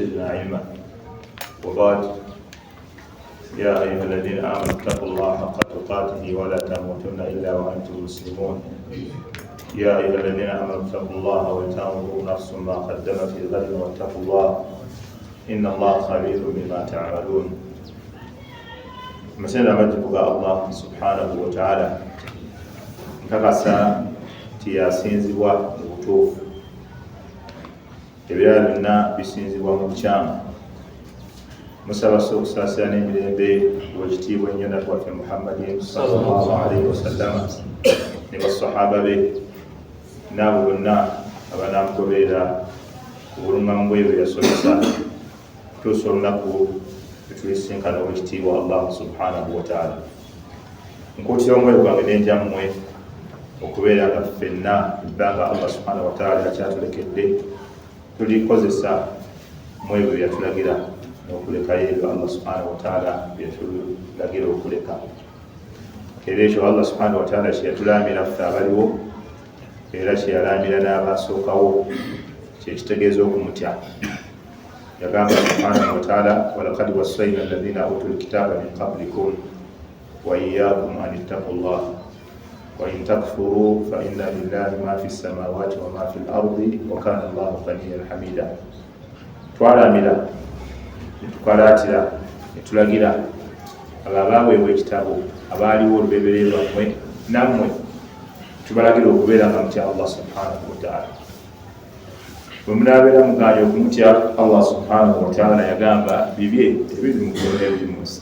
وزدنا علما. وبعد، يا أيها الذين آمنوا اتقوا الله حق تقاته ولا تموتن إلا وأنتم مسلمون. يا أيها الذين آمنوا اتقوا الله ولتنظر نفس ما قدمت لغد واتقوا الله إن الله خبير بما تعملون. Amasenda amajjuvu ga Allah subhanahu wataala, nkakasa nti yasinzibwa mu butuufu, ebirala byonna bisinzibwa mu bukyamu. Musaba so okusaasira n'emirembe owekitiibwa ennyo nabbi waffe Muhammadin sallallahu alaihi wasallama ne basahaba be n'abo bonna abanamugoberera ku bulungamu bwe bwe yasomesa kutuusa olunaku lwetulisinkana owekitiibwa Allah subhanahu wataala. Nkuutira omwoyo gwange n'enjammwe okubeera nga ffenna ebbanga Allah subhanahu wataala akyatulekedde tulikozesa mu ebyo byeyatulagira n'okulekayo ebyo Allah subhanahu wataala byeyatulagira okuleka. Era ekyo Allah subhanahu wataala kyeyatulaamira ffe abaliwo era kyeyalaamira n'abasookawo, kyekitegeeza okumutya. Yagamba subhanahu wataala: walakad wassaina alladhina utu lkitaba min qablikum wa iyakum an ittaqu llah wa in takfuru fa inna lillahi ma fi samawati wa ma fi lardi wa kana llahu ghaniyan hamida. Twalamira, netukalaatira, netulagira abo abaweebwa ekitabo abaaliwo olubeberye lwammwe nammwe, tubalagira okubeera nga mutya Allah subhanahu wataala. Bwe munaabeera muganye okumutya Allah subhanahu wataala, yagamba bibye ebiri mu ggulu n'ebiri mu nsi.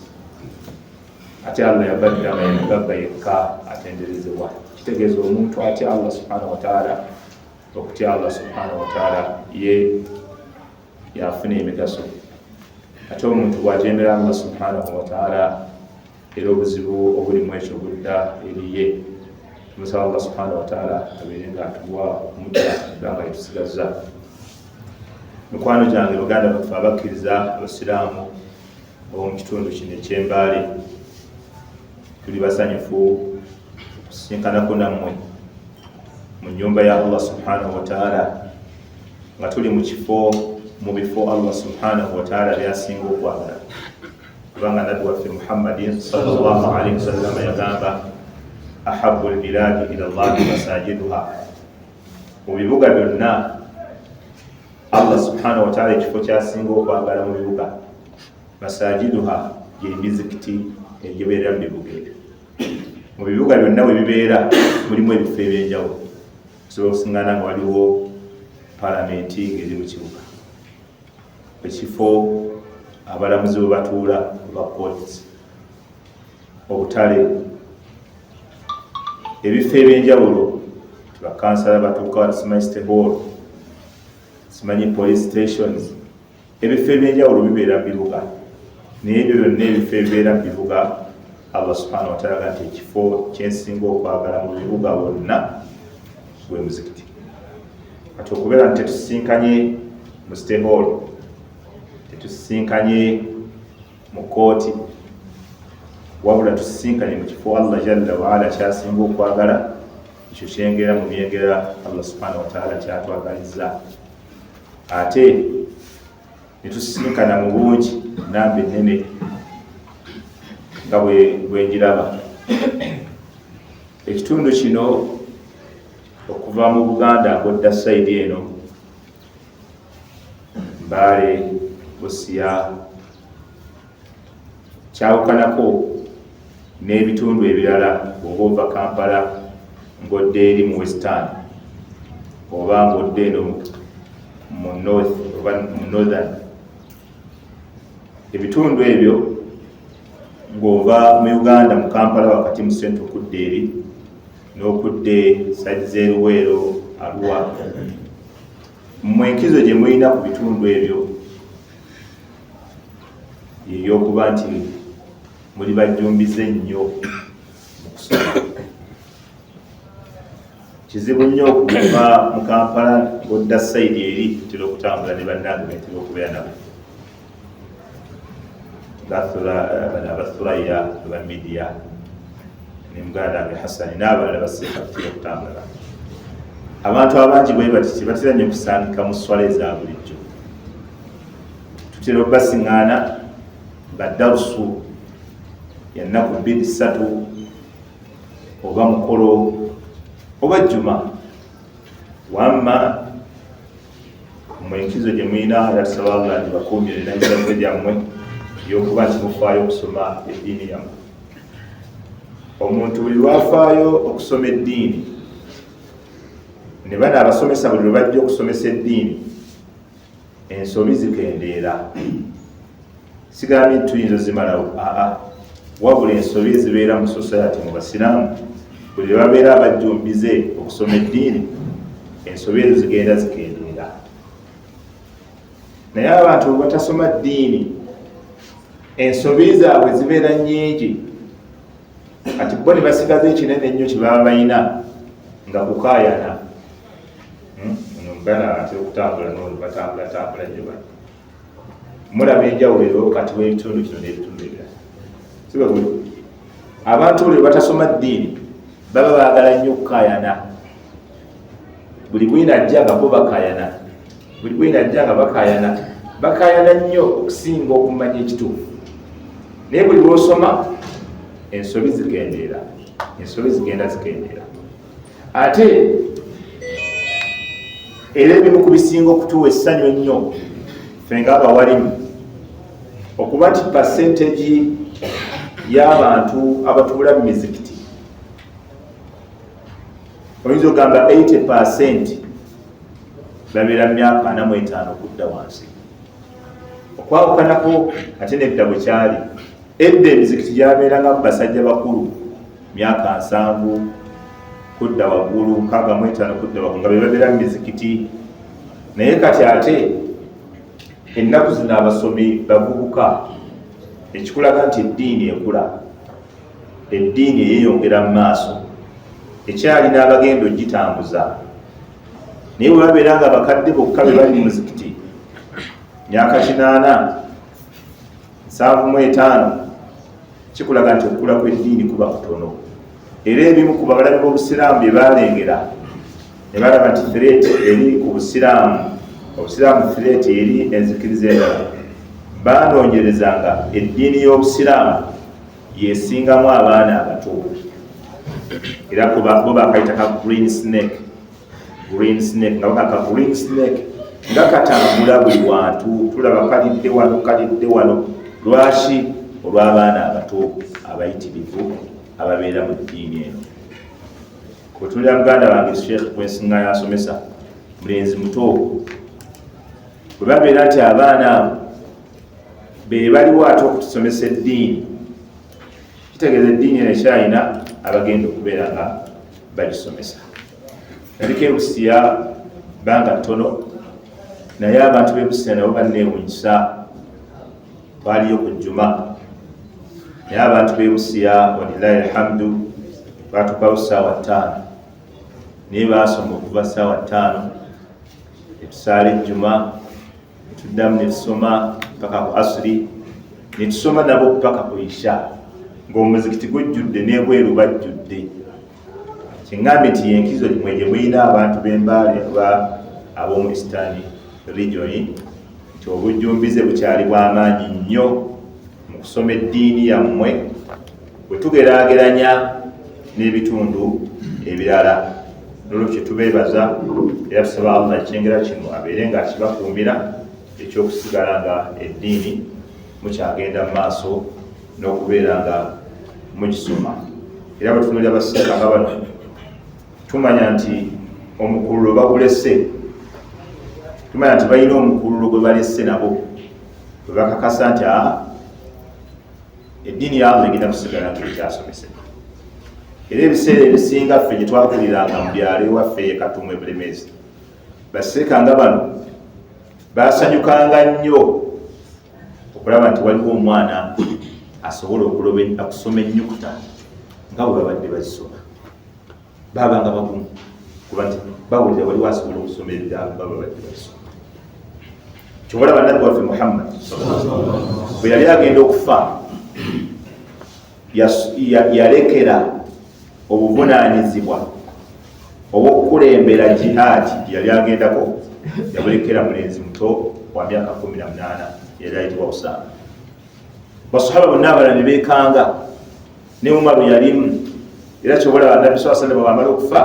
Ate Allah yabadde nga yemugagga yekka atenderezebwa. Kitegeeza omuntu atya Allah subhanahu wataala, okutya Allah subhanahu wataala ye yafuna emigaso. Ate omuntu bw'ajeemera Allah subhanahu wataala, era obuzibu obuli mu ekyo budda eriye. Tumusaba Allah subhanahu wataala abeere nga atuwa okumutya ebbanga lyetusigazza. Mikwano gyange, baganda baffe abakkiriza abasiraamu ab'omu kitundu kino eky'Embaale, tuli basanyufu okusisinkanako nammwe mu nnyumba ya Allah subhanahu wataala, nga tuli mu kifo mu bifo Allah subhanahu wataala byasinga okwagala, kubanga nabbi waffe Muhammadin sallallahu alaihi wasallama yagamba: ahabu lbiladi ila llahi masajiduha. Mu bibuga byonna, Allah subhanahu wataala ekifo kyasinga okwagala mu bibuga, masajiduha, gyemizikiti egibeera mu bibuga ebyo. Mu bibuga byonna bwe bibeera mulimu ebifo ebyenjawulo, osobola okusingana nga waliwo palamenti ng'eri mu kibuga, ekifo abalamuzi bwe batuula oba courts, obutale, ebifo ebyenjawulo, bakansala batuuka, simanyi City Hall, simanyi police stations, ebifo ebyenjawulo bibeera mu bibuga. Naye ebyo byonna ebifo ebibeera mu bibuga, Allah subhanahu wataala nti ekifo kyensinga okwagala mu bibuga wonna gwe muzikiti. Kati okubeera nti tetusisinkanye mu City Hall, tetusisinkanye mu kooti, wabula tusisinkanye mu kifo Allah jalla waala kyasinga okwagala, ekyo kyengera mu byengera Allah subhanahu wataala kyatwagaliza. Ate netusisinkana mu bungi, namba ennene nga bwenjiraba. Ekitundu kino okuva mu Buganda ngodda side eno Mbaale, Busia, kyawukanako n'ebitundu ebirala. Bw'oba ova Kampala ng'odda eri mu Western oba ng'odda eno mu North oba mu Northern, ebitundu ebyo ng'ova mu Uganda, mu Kampala wakati mu central okudda eri n'okudda side z'eRuweero, Arua, mmwe enkizo gye mulina ku bitundu ebyo yeyokuba nti muli bajjumbize nnyo mu kusoma. Kizibu nnyo okuva mu Kampala ng'odda side eri. Ntera okutambula ne bannange bentera okubeera nabo, bano abathuraya aba media ne muganda wange Hasani n'abalala baseeka, tutera okutambula nabo. Abantu abangi bwe bati tebatera nnyo kusangika mu swala eza bulijjo. Tutera okubasiŋŋaana nga darusu ya nnaku 2 3 oba mukolo oba jjuma. Wamma mmwe enkizo gye mulina, era tusaba Allah gibakuumire n'emizabwe gyammwe ey'okuba nti mufaayo okusoma eddiini yammwe. Omuntu buli lwafaayo okusoma eddiini, ne bano abasomesa buli lwe bajja okusomesa eddiini, ensobi zikendeera. Sigambye nti tuyinza ozimalawo, aa, wabula ensobi ezibeera mu society mu basiraamu buli lwe babeera abajjumbize okusoma eddiini, ensobi ezo zigenda zikendeera. Naye abantu bwe batasoma ddiini, ensobi zaabwe zibeera nnyingi. Kati bo ne basigaza ekinene ennyo kye baba balina nga kukaayana. Ono muganda atera okutambula n'ono batambulatambula nnyo bano. Mulaba enjawulo eriwo kati w'ebitundu kino n'ebitundu ebirala. Si bwe guli? Abantu buli lwe batasoma ddiini baba baagala nnyo okukaayana. Buli bwino ajja nga bo bakaayana, buli bwino ajja nga bakaayana, bakaayana nnyo okusinga okumanya ekituufu. Naye buli lw'osoma ensobi zikendeera, ensobi zigenda zikendeera. Ate era ebimu ku bisinga okutuwa essanyu ennyo ffe ng'abawalimu okuba nti percentage y'abantu abatuula mu mizikiti oyinza okugamba 80% babeera mu myaka 45 okudda wansi. Okwawukanako ate nedda bwe kyali edda, emizikiti gyabeeranga mu basajja bakulu myaka 70 kudda waggulu, 65 kudda waggulu, nga be babeera mu mizikiti. Naye kati ate ennaku zino abasomi bavubuka, ekikulaga nti eddiini ekula, eddiini eyeeyongera mu maaso, ekyalina abagenda ogitambuza. Naye bwe babeera nga bakadde bokka be bali mu muzikiti myaka 80, 75, kikulaga nti okukula kw'eddiini kuba kutono. Era ebimu ku babalabe b'obusiraamu bye baalengera ne balaba nti threat eri ku busiraamu, obusiraamu threat eri enzikiriza endala, baanoonyerezanga eddiini y'obusiraamu yesingamu abaana abato. Era bo bakayita ka green snake, green snake, nga bakaka green snake nga katambula buli wantu, tulaba kalidde wano, kalidde wano. Lwaki? Olw'abaana abato abayitirivu ababeera mu ddiini eno. Bwetulira muganda wange Sheikh gwensinga yasomesa, mulenzi muto, bwe babeera nti abaana abo be baliwo ate okutusomesa eddiini, kitegeeza eddiini eno ekyalina abagenda okubeera nga bagisomesa. Naliko ebusiya bbanga ttono, naye abantu b'ebusiya nabo banneewunyisa. Twaliyo ku jjuma, naye abantu b'ebusiya walillahi alhamdu twatuukawo ssaawa 5, naye baasoma okuva ssaawa 5, netusaala ejjuma, netuddamu netusoma paka ku asiri, netusoma nabo paka ku isha, ng'omuzikiti gujjudde n'ebweru bajjudde. Kiŋŋambye nti yenkizo mwe gye mulina abantu b'Embaale oba ab'omu Eastern Region, nti obujjumbize bukyali bw'amaanyi nnyo mu kusoma eddiini yammwe bwe tugeraageranya n'ebitundu ebirala. Nolwekyo tubeebaza era tusaba Allah ekyengera kino abeere ng'akibakuumira, ekyokusigala nga eddiini mukyagenda mu maaso n'okubeera nga mugisoma. Era bwe tutunuulira basiika nga bano, tumanya nti omukululo bagulese, tumanya nti balina omukululo gwe balese, nabo bwe bakakasa nti aa, eddiini ya Allah egenda kusigala nga ekyasomesebwa. Era ebiseera ebisinga ffe gye twakuliranga mu byalo ewaffe e Katumu e Bulemeezi, baseeka nga bano basanyukanga nnyo okulaba nti waliwo omwana asobola okusoma ennyukuta nga bwe babadde bazisoma. Baabanga bagumu kuba nti bawulira waliwo asobola okusoma ebigambo nga babadde bazisoma. Kyobalaba nabbi waffe Muhammad bwe yali agenda okufa, yalekera obuvunaanyizibwa obw'okukulembera jihaadi yali agendako, yabulekera mulenzi muto. wa myaka 18 yali ayitibwa Usaama. Basahaba bonna abalala ne beekanga, ne Umaru yalimu. Era kyobalaba Nabbi sallallahu alaihi wasallam bw'amala okufa,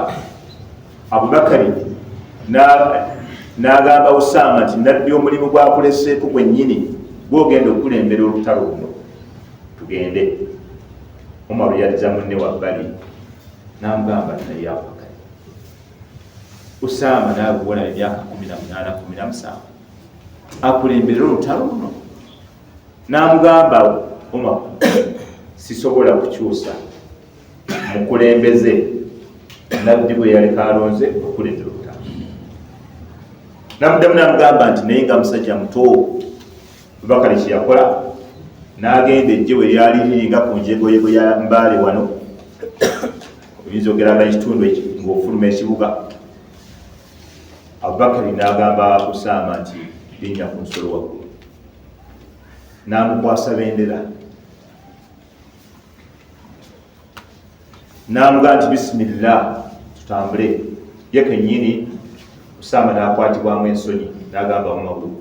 Abubakari n'agamba Usaama nti Nabbi omulimu gwakuleseeko gwennyini gwogenda okukulembera olutalo luno, tugende. Umaru yaliza munne wabbali n'amugamba nti naye Abubakari, Usaama naawe gwolaba emyaka 18 17 akulembere olutalo luno. N'amugamba Umar, sisobola kukyusa mukulembeze Nabbi bwe yaleka alonze okukulembera olutalo. Namuddamu n'amugamba nti naye nga musajja muto. Abubakari kye yakola n'agenda ejje we lyali liri nga ku njegoyego ya Mbaale wano, oyinza ogeranga ekitundu ng'ofuluma ekibuga. Abubakari n'agamba Usaama nti linnya ku nsolo waggulu, n'amukwasa bendera, n'amugamba nti bisimillah tutambule. Ye kennyini Usaama n'akwatibwamu ensonyi n'agamba Umaru,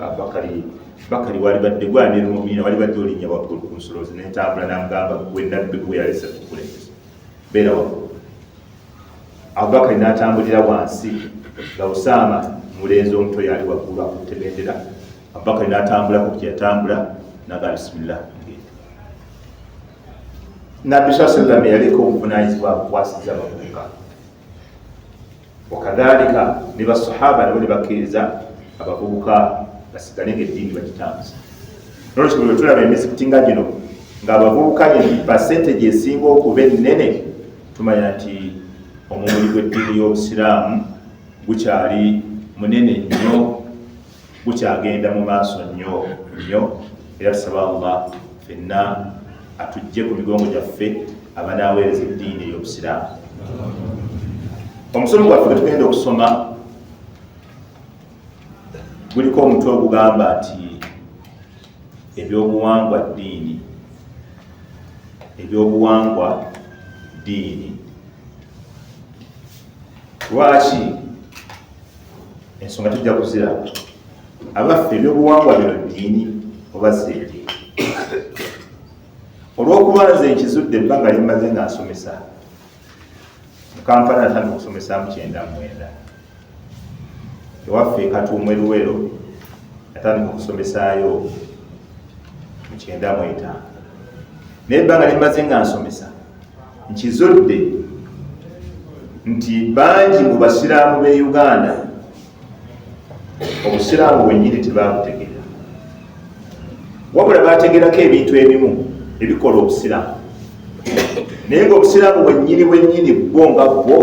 Abubakari, Bakari walibadde gwe amiru mu'minin, walibadde olinnya waggulu ku nsolo ze n'entambula. N'amugamba gwe Nabbi gwe yalese kukulembeza, beera waggulu. Abubakari n'atambulira wansi nga Usaama mulenzi omuto yali waggulu akutte bendera. Abubakari n'atambulako gye yatambula n'agamba bisimillah. Nabbi sallallahu alaihi wasallam yaleka obuvunaanyizibwa abukwasizza abavubuka, wakadhalika ne basahaba nabo ne bakkiriza abavubuka basigale ng'eddiini bagitambuza. Nolwekyo bwe tulaba emizikiti nga gino ng'abavubuka ye percentage esinga okuba ennene, tumanya nti omumuli gw'eddiini y'Obusiraamu gukyali munene nnyo, gukyagenda mu maaso nnyo nnyo. Era tusaba Allah ffenna atujje ku migongo gyaffe abanaaweereza eddiini ey'Obusiraamu. Omusomo gwaffe gwe tugenda okusoma guliko omutwe ogugamba nti ebyobuwangwa ddiini. Ebyobuwangwa ddiini. Lwaki? Ensonga tujja kuziraba. Abaffe, ebyobuwangwa bino ddiini oba si eddiini? Olw'okuba nze nkizudde ebbanga lye mmaze nga nsomesa mu Kampala, natandika okusomesa mu 99. Ewaffe e Katuumu e Luweero natandika okusomesaayo mu 95, naye ebbanga lye mmaze nga nsomesa nkizudde nti bangi mu basiraamu b'e Uganda obusiraamu bwennyini tebabutegeera, wabula bategeerako ebintu ebimu ebikola obusiraamu, naye ng'obusiraamu bwennyini bwennyini bwo nga bwo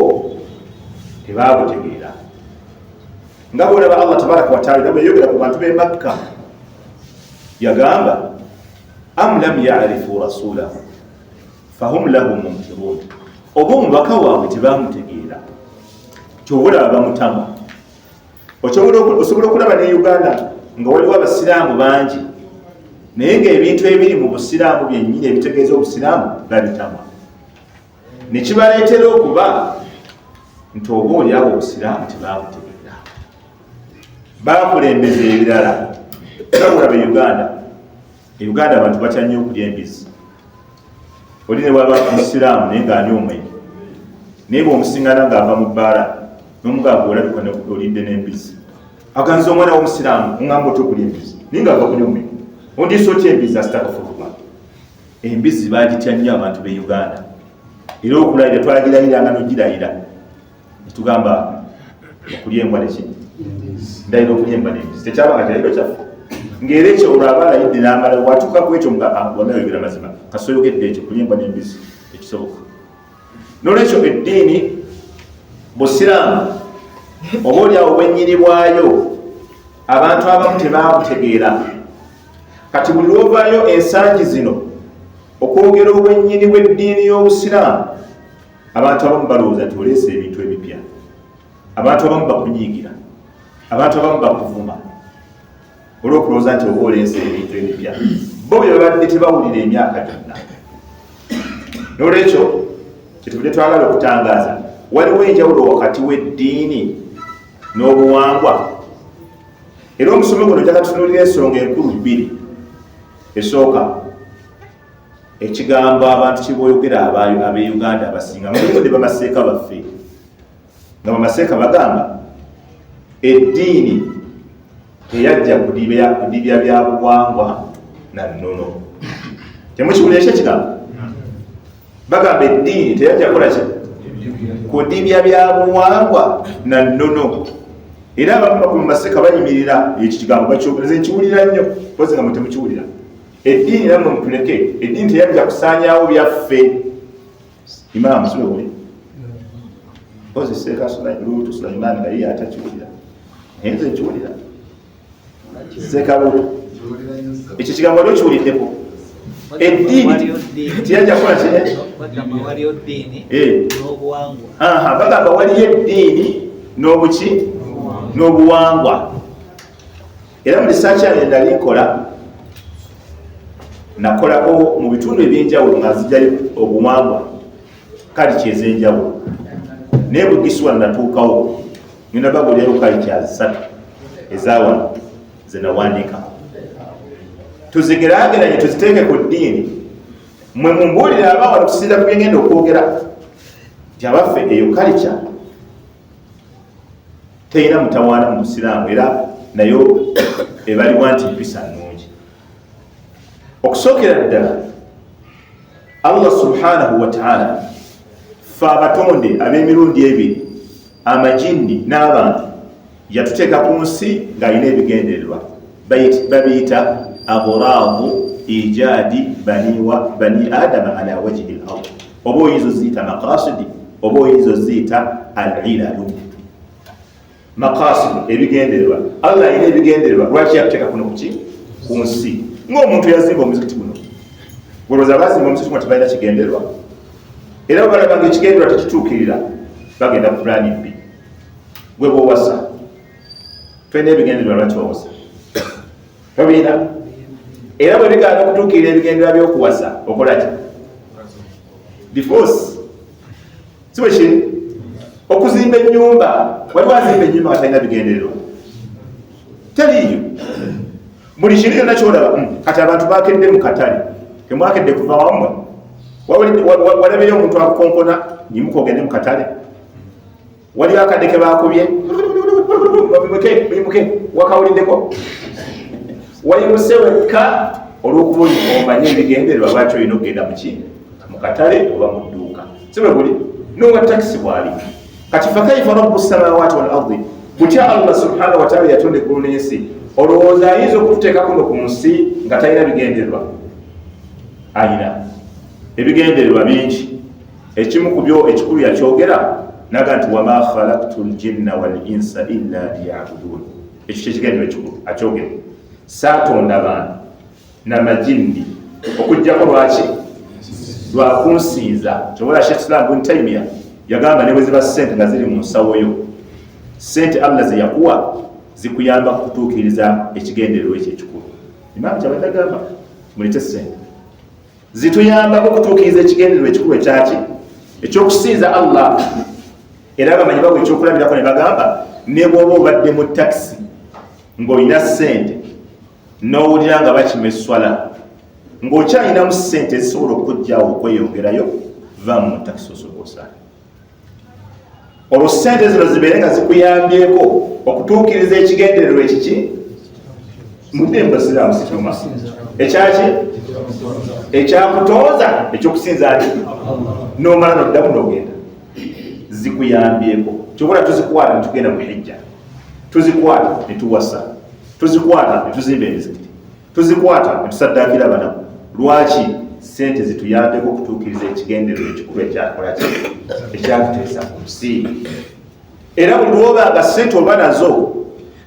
tebabutegeera. Nga bwolaba Allah tabaraka wataala nga bweyogera ku bantu b'e Makka, yagamba am lam yarifu rasulahu fahum lahu munkirun, oba omubaka waabwe tebamutegeera, kyova olaba bamutama. Osobola okulaba ne Uganda nga waliwo abasiraamu bangi, naye ng'ebintu ebiri mu busiraamu byennyini ebitegeeza obusiraamu babitamwa, ne kibaleetera okuba nti oba oli awo obusiraamu tebabutegeera, bakulembeza ebirala. Olaba e Uganda, e Uganda abantu batya nnyo okulya embizi. Oli ne bwaba musiraamu naye ng'anywa omwenge, naye bw'omusingana ng'ava mu bbaala n'omugamba olabika olidde n'embizi, aganza omwana w'omusiraamu oŋŋamba otya okulya embizi, naye ng'ava kunywa omwenge, ondiisa otya embizi? Asitagfurullah. Embizi bagitya nnyo abantu b'e Uganda, era okulayira twagirayiranga n'ogirayira netugamba okulya embwa neki, ndayira okulya embwa n'embizi, tekyabanga kirayiro kyaffe. Ng'era ekyo olwo aba alayidde n'amala watuuka ku ekyo wanaayogera mazima kasoyogedde ekyo kulya embwa n'embizi tekisoboka. N'olwekyo eddiini busiraamu oba oli awo bwennyini bwayo abantu abamu tebabutegeera. Kati buli lwovaayo ensangi zino okwogera obwennyini bw'eddiini y'Obusiraamu, abantu abamu balowooza nti oleese ebintu ebipya, abantu abamu bakunyiigira, abantu abamu bakuvuma olw'okulowooza nti oba oleese ebintu ebipya bo bye babadde tebawulira emyaka gyonna. N'olwekyo kyetubadde twagala okutangaaza, waliwo enjawulo wakati w'eddiini n'obuwangwa. Era omusomo guno njagala tutunuulire ensonga enkulu bbiri. Esooka, ekigambo abantu kye boyogera ab'e Uganda abasinga mulimu ne bamaseeka baffe, nga bamaseeka bagamba eddiini teyajja kudibya bya buwangwa na nnono. Temukiwulira ekyo ekigambo? Bagamba eddiini teyajja kukola ki? Kudibya bya buwangwa na nnono. Era abamu ku maseka bayimirira ekyo kigambo bakyogera, nze nkiwulira nnyo, mpozi nga mwe temukiwulira. Eddiini nammwe mutuleke, eddiini teyajja kusaanyaawo byaffe. Imaamu si bwe buli? Mpozi Seeka Luutu Sulaimaani nga ye atakiwulira, naye nze nkiwulira. Seeka Luutu, ekyo kigambo wali okiwuliddeko? Eddiini teyajja kukola ki? Bagamba waliyo ddiini n'obuwangwa. Aha, bagamba waliyo eddiini n'obuki? N'obuwangwa. Era mu research yange nali nkola, nakolako mu bitundu ebyenjawulo nga nzijayo obuwangwa kali ez'enjawulo, naye Bugiswa natuukawo ngenda babuulirayo kali 3 ezawano ze nawandiikako, tuzigeraageranye tuziteeke ku ddiini. Mwe mumbuulire abawano tusinza ku byengenda okwogera nti abaffe eyo kalica terina mutawaana mu busiraamu, era nayo ebalibwa nti mpisa nnungi. Okusookera ddala, Allah subhanahu wa ta'ala ffe abatonde ab'emirundi ebiri, amajinni n'abantu, yatuteeka ku nsi ng'alina ebigendererwa. Babiyita aghradu ijadi bani adama ala wajhi al-ard, oba oyinza oziyita maqasidi, oba oyinza oziyita al-ilalu. Maqasidi, ebigendererwa. Allah alina ebigendererwa lwaki yatuteeka kuno kuki ku nsi. Ng'omuntu yazimba omuzikiti guno, olowooza bazimba omuzikiti guno tebalina kigendererwa? Era bwe balaba nga ekigendererwa tekituukirira, bagenda ku plan B. Gwe bw'owasa, tolina ebigendererwa lwaki wawasa? Tobirina. Era bwe bigaana okutuukirira ebigendererwa by'okuwasa, okola ki? Divorce. Si bwe kiri? Okuzimba ennyumba, waliwo azimba ennyumba nga talina bigendererwa, teriiyo. Buli kintu kyonna kyolaba, kati abantu bakedde mu katale, temwakedde kuva wammwe, walabeyo omuntu akukonkona nyimuka ogende mu katale, waliyo akadde ke bakubye, muyimuke, wakawuliddeko, wayimuse wekka olw'okuba omanye ebigendererwa lwaki olina okugenda muki mu katale oba mu dduuka. Si bwe buli n'owa takisi bwali? Kati fakaifa rabbu samawati wal ardi, butya Allah subhanahu wa ta'ala yatonda eggulu n'ensi, olowooza ayinza okututeeka kuno ku nsi nga talina bigendererwa? Ayina ebigendererwa bingi. Ekimu ku byo ekikulu yakyogera naga nti wama khalaktu ljinna wal insa illa liyabudun. Ekyo kyekigendererwa ekikulu akyogera, saatonda bantu namajinni okuggyako lwaki? Lwakunsinza. Kyobola Sheikh Islam bin Taimiya yagamba ne bwe ziba ssente nga ziri mu nsawo yo, ssente Allah ze yakuwa zikuyamba kutuukiriza ekigendererwa ekyo ekikulu. Imaamu kyabadde agamba mulete ssente zituyambako okutuukiriza ekigendererwa ekikulu ekyaki? Ekyokusinza Allah. Era abamanyi bawa ekyokulabirako ne bagamba ne bw'oba obadde mu takisi ng'olina ssente n'owulira nga bakima esswala, ng'okyalinamu ssente ezisobola okukugjawo okweyongerayo, vaamu mu takisi osooka osaala, olwo ssente zino zibeere nga zikuyambyeko okutuukiriza ekigendererwa ekiki mudde mbasiraamu situma ekyaki ekyakutonza ekyokusinza ati, nomala noddamu nogenda, zikuyambyeko. Kyobola tuzikwata netugenda mu hijja, tuzikwata netuwasa, tuzikwata netuzimba emizikiti, tuzikwata netusaddaakira abanaku. Lwaki? Sente zituyambeko okutuukiriza ekigendererwa ekikulu ekyakolaki ekyakuteesa ku nsi. Era buli lwobanga sente oba nazo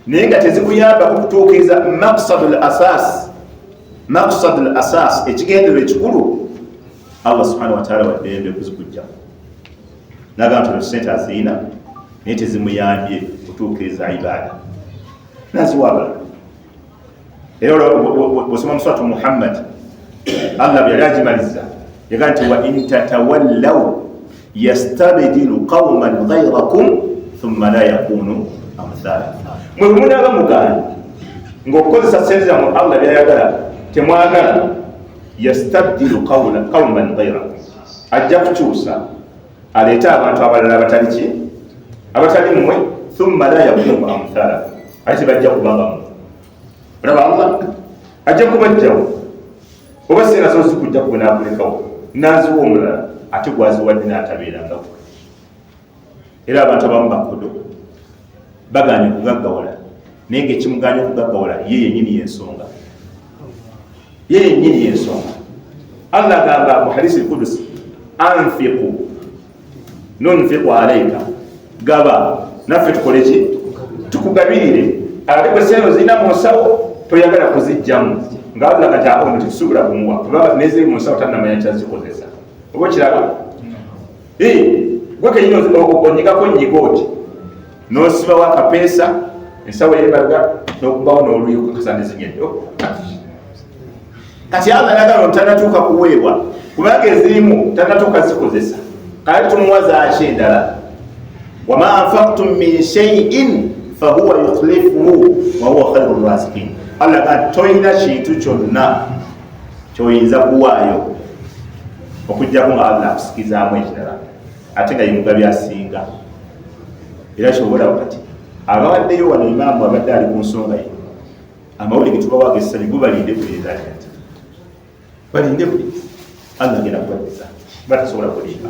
naye nga tezikuyambako kutuukiriza maqsadul asas, maqsadul asas, ekigendererwa ekikulu, Allah subhanahu wataala waddembe kuzikujjako nagamba nti sente aziyina naye tezimuyambye kutuukiriza ibaada, naziwa abalala. Era bwosoma musuratu Muhammad, Allah bwe yali agimaliza yagaa nti wa in tatawallaw yastabdilu qauman ghairakum thumma la yakunu amthalakum. Mwe bwe munaaba mugaanye Ng'okukozesa sente zammwe Allah byayagala temwagala, yastabdilu qawman ghayrakum, ajja kukyusa aleete abantu abalala abatali ki, abatali mmwe. Thumma la yakunu amthalakum, ate tebajja kubanga mmwe. Olaba Allah ajja kubajjawo, oba singa zo zikujja kugwe n'akulekawo n'aziwa omulala ate gwaziwadde n'atabeeranga gwe. Era abantu abamu bakodo baganye okugaggawala, naye ng'ekimuganye okugaggawala ye yennyini y'ensonga, ye yennyini y'ensonga. Allah agamba mu hadisi al-Qudusi, anfiqu nunfiqu alayka, gaba naffe tukole ki, tukugabirire. Ate gwe sente zirina mu nsawo toyagala kuzijjamu, nga Allah kati ono tetusobola kumuwa kubanga neziri mu nsawo tannamanya kyazikozesa. Oba okiraba gwe kenyini onyigako nyiga oti n'osibawo akapeesa ensawo ey'emabega n'okubawo n'oluyi okukakasa nezinyedde. Kati Allah yagala ono tannatuuka kuweebwa kubanga ezirimu tannatuuka zikozesa, kale tumuwa zaaki endala. Wama anfaqtum min shay'in fahuwa yukhlifuhu wa huwa khairu raziqin. Allah agamba toyina kintu kyonna kyoyinza kuwaayo okuggyako nga Allah akusikizaamu ekirala, ate nga ye mugabi asinga. Era kyobola kati abawaddeyo wano, imaamu abadde ali ku nsonga ye, amawulire ge tubawa ag'essanyu, go balinde bulinzi, ati balinde bulinzi, Allah agenda kubaddiza, batasobola kulimba.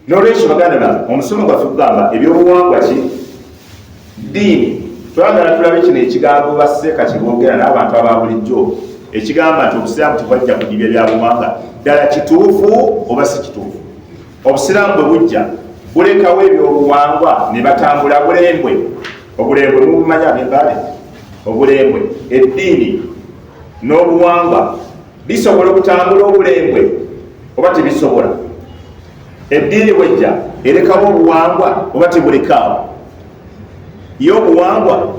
N'olwekyo baganda bange, omusomo gwaffe kugamba ebyobuwangwa ki ddiini. Twagala tulabe kino ekigambo basseeka kye boogera n'abantu aba bulijjo, ekigamba nti obusiraamu tebwajja kudibya byabuwangwa, ddala kituufu oba si kituufu? Obusiraamu bwe bujja bulekawo ebyobuwangwa ne batambula bulembwe. Obulembwe mubumanya ab'Embaale? Obulembwe, eddiini n'obuwangwa bisobola okutambula obulembwe oba tebisobola? Eddiini bwejja erekawo obuwangwa oba tebulekaawo? Ye obuwangwa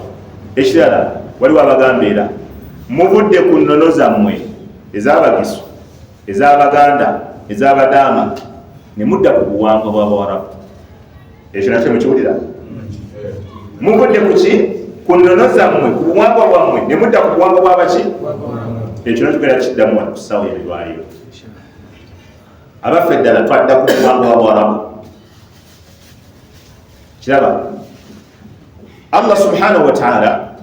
ekirala, waliwo abagamba era muvudde ku nnono zammwe ez'Abagisu, ez'Abaganda, ez'Abadaama, ne mudda ku buwangwa bw'Abawarabu. Ekyo nakyo mukiwulira? Muvudde ku ki? Ku nnono zammwe, ku buwangwa bwammwe, ne mudda ku buwangwa bw'abaki. Ekyo nakyo tugenda kiddamu wano ku ssaawa y'ebirwaliro. Abaffe ddala twadda ku buwangwa bw'Abawarabu? Kiraba Allah subhanahu wa ta'ala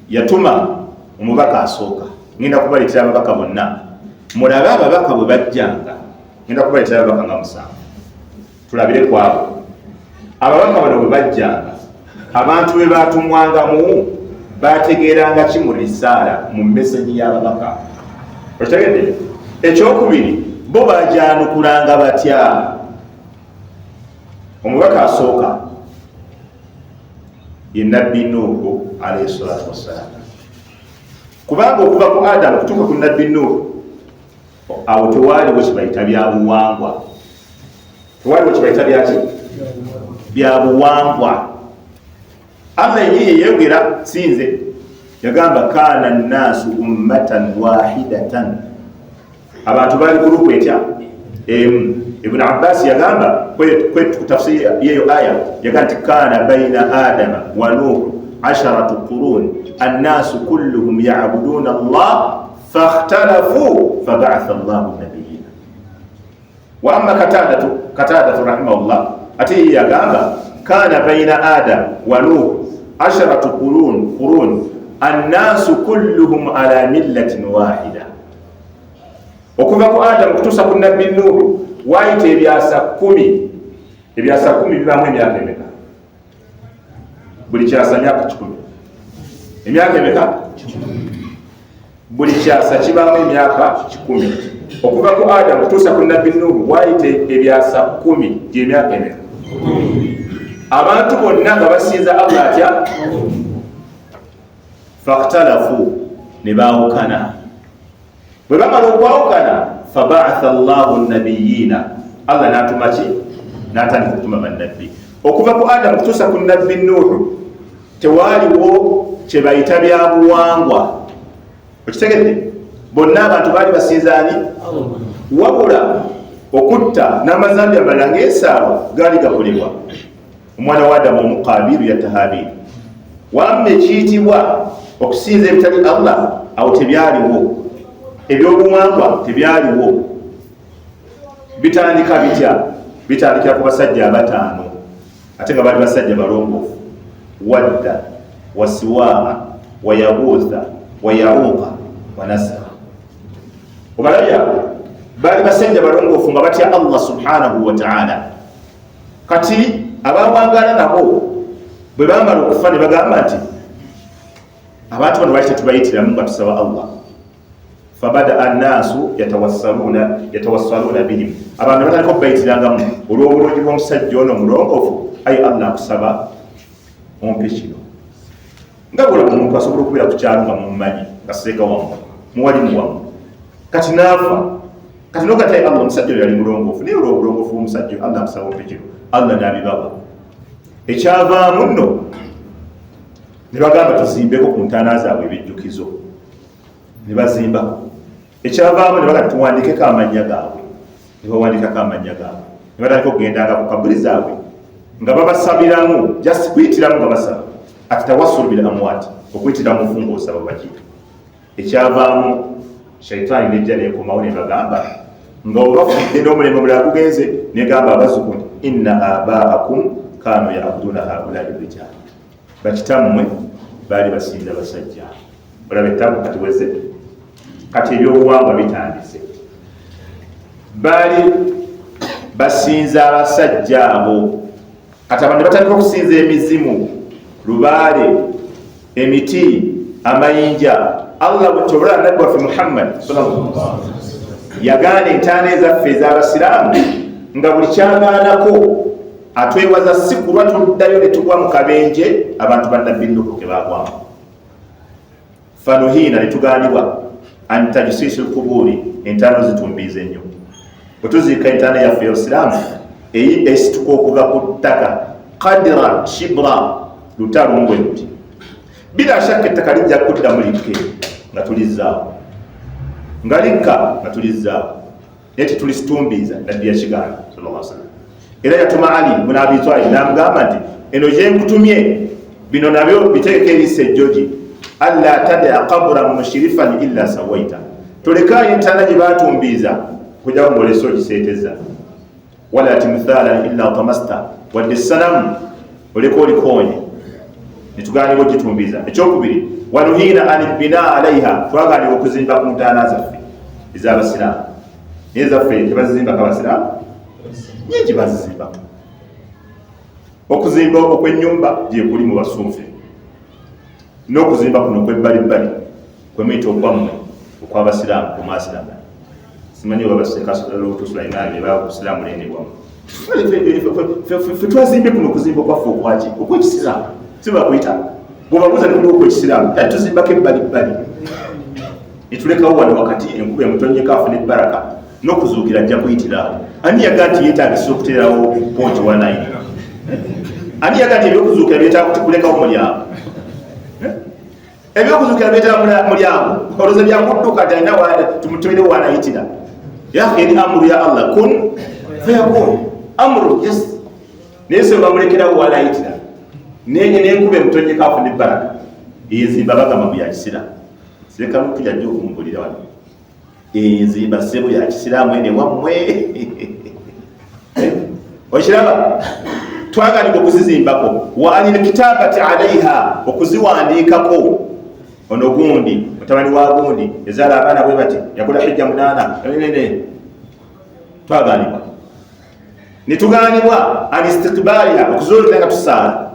yatuma omubaka asooka. Ngenda kubaleetera ababaka bonna, mulabe ababaka bwe bajjanga. Ngenda kubaleetera ababaka nga 7, tulabire ku abo ababaka bano bwe bajjanga, abantu be batumwangamu bategeeranga ki mu risaala, mu meseji y'ababaka. Okitegedde? Ekyokubiri, bo bajanukulanga batya? Omubaka asooka ye Nabbi Nuuhu alayhi salatu wassalam, kubanga okuva ku Adamu kutuuka ku Nabbi Nuuhu awo tewaaliwo kibayita byabuwangwa, tewaaliwo kibayita byaki, byabuwangwa. Allah yennyini yeyogera, sinze yagamba, kana nnaasu ummatan wahidatan, abantu bali gurupu etya emu. Ibn Abbas yagamba ku tafsiri yeyo aya, yagamba nti kana baina Adama wa Nuhu 10 qurun annaasu kulluhum yabuduna Allah fakhtalafu fabaatha Allahu nabiyina. Wa amma Katadatu rahimahullah, ate ye yagamba kana baina Adam wa Nuh 10 qurun annaasu kulluhum ala millatin wahida. Okuva ku Adamu kutuusa ku Nabbi Nuhu waayita ebyasa 10. Ebyasa 10 bibaamu emyaka emeka? Buli kyasa myaka 100. Emyaka emeka? Buli kyasa kibaamu emyaka 100. Okuva ku Adamu kutuusa ku Nabbi Nuhu waayita ebyasa 10, gy'emyaka emeka? Abantu bonna nga basinza Allah atya? Fakhtalafu, ne baawukana. Bwe bamala okwawukana, fabaatha Allahu nabiyina, Allah n'atuma ki? N'atandika okutuma bannabbi. Okuva ku Adamu kutuusa ku Nabbi Nuhu tewaaliwo kye bayita byabuwangwa. Okitegedde? Bonna abantu baali basinza ani? Wabula okutta n'amazambi amalala ng'esaawa gaali gakolebwa. Omwana wa Adamu omu Kabiru yatta Habiiri. Wamma ekiyitibwa okusinza ebitali Allah awo tebyaliwo, ebyobuwangwa tebyaliwo. Bitandika bitya? Bitandikira ku basajja abataano, ate nga baali basajja balongoofu: Wadda, Wasiwaa, Wayabuutha, Wayauka, Wanasra. Obalabye abo baali basajja balongoofu nga batya Allah subhanahu wataala. Kati abawangala nabo bwe bamala okufa ne bagamba nti abantu bano lwaki tetubayitiramu nga tusaba Allah? Fabadaa annaasu yatawassaluna bihim, abantu batandika okubayitirangamu olw'obulungi bw'omusajja ono omulongoofu. Ayi Allah, nkusaba ompe kino. Nga bwolaba omuntu asobola okubeera ku kyalo nga mumumanyi nga seeka wammwe, muwalimu wammwe, kati naafa, kati nogati ayi Allah, omusajja oyo yali mulongoofu, naye olw'obulongoofu bw'omusajja oyo Allah nkusaba ompe kino. Allah n'abibawa. Ekyavaamu nno ne bagamba tuzimbeko ku ntaana zaabwe ebijjukizo, ne bazimbako. Ekyavaamu ne baga tuwandikeko amannya gaabwe, ne bawandikako amannya gaabwe, ne batandika okugendanga ku kabuli zaabwe nga babasabiramu, just kuyitiramu nga basaba, ati tawassulu bil amwat, okuyitira mu nfu ng'osaba bakiyita. Ekyavaamu shaitaani nejja nekomawo nebagamba nga obafudde n'omulembe omulala gugenze, negamba abazzukulu nti inna abaakum kanu yabuduna haulai rijal, bakitammwe baali basinza basajja. Olaba ettabu kati weze, kati ebyobuwangwa bitandise. Baali basinza abasajja abo, kati abantu batandika okusinza emizimu, lubaale, emiti, amayinja. Allah tobula nabbi waffe Muhammad yagaana entaana ezaffe ez'abasiraamu nga buli kyagaanako atwewaza, si kulwa tuddayo ne tugwa mu kabenje abantu bannabbi Nuhu ke bagwamu. Fanuhiina, ne tugaanibwa an tajsiisi lkubuuri, entaano zitumbiiza ennyo. Bwe tuziika entaana yaffe y'obusiraamu esituka okuva ku ttaka qadira shibra, lutalo ngwe luti, bila shakka ettaka lijja kuddamu likke nga tulizzaawo, nga likka nga tulizzaawo, naye tetulitumbiiza. Nabbi yakigaana sallallahu alaihi wasallam. Era yatuma Ali bun Abi Talib n'amugamba nti eno gyenkutumye bino nabyo biteekeko eriisa ejjogi, alla tadaa qabran mushrifan illa sawaita, tolekaayo entaana gye batumbiiza kujjako ng'olese ogiseeteza, wala timthalan illa tamasta, wadde sanamu oleka olikoonye. Netugaanibwa ogitumbiiza. Ekyokubiri, wanuhiina an bina alaiha, twagaanibwa okuzimba ku ntaana zaffe ez'abasiraamu. Naye zaffe tebazizimbako abasiraamu nyingi, bazizimbako. Okuzimba okw'ennyumba gyekuli mu basuufi, n'okuzimba kuno okw'ebbalibbali kwemuyita okwammwe okw'abasiraamu kumwasiraamu, simanyi oba basekasulutusulaimani babusiraamu lenebwamu. Fe twazimbye kuno okuzimba okwaffe okwaki okwekisiraamu, sibakuyita bwebabuuza nekuli okwekisiraamu, tuzimbako ebbalibbali netulekawo wano wakati, enkuba emutonyeko afuna ebbaraka n'okuzuukira ajja kuyitiraawo. Ani yaga nti yeetagisa okuteerawo ponti wanaini? Ani yaga nti ebyokuzuukira byetaaga kulekawo mulyango? Ebyokuzuukira byetaaga mulyango, olowooza byakudduka nti alina tumutumire wanayitira? Yahi, eri amuru ya Allah, kun fayakun, amuru yes, naye se bamulekerawo wanayitira nenkuba emutonyeko afuna ebbaraka. Enzimba bagamba mu yakisiraamu, sekalutu yajja okumubulira wano, enzimba sebo ya kisiraamu ene wammwe. Okiraba, twaganibwa okuzizimbako, wa anil kitabati alaiha, okuziwandiikako, ono gundi mutabani wa gundi ezaala abaana bwe bati, yakola hijja 8 nene. Twaganibwa netuganibwa an istiqbaliha, okuzoolekera nga tusaala.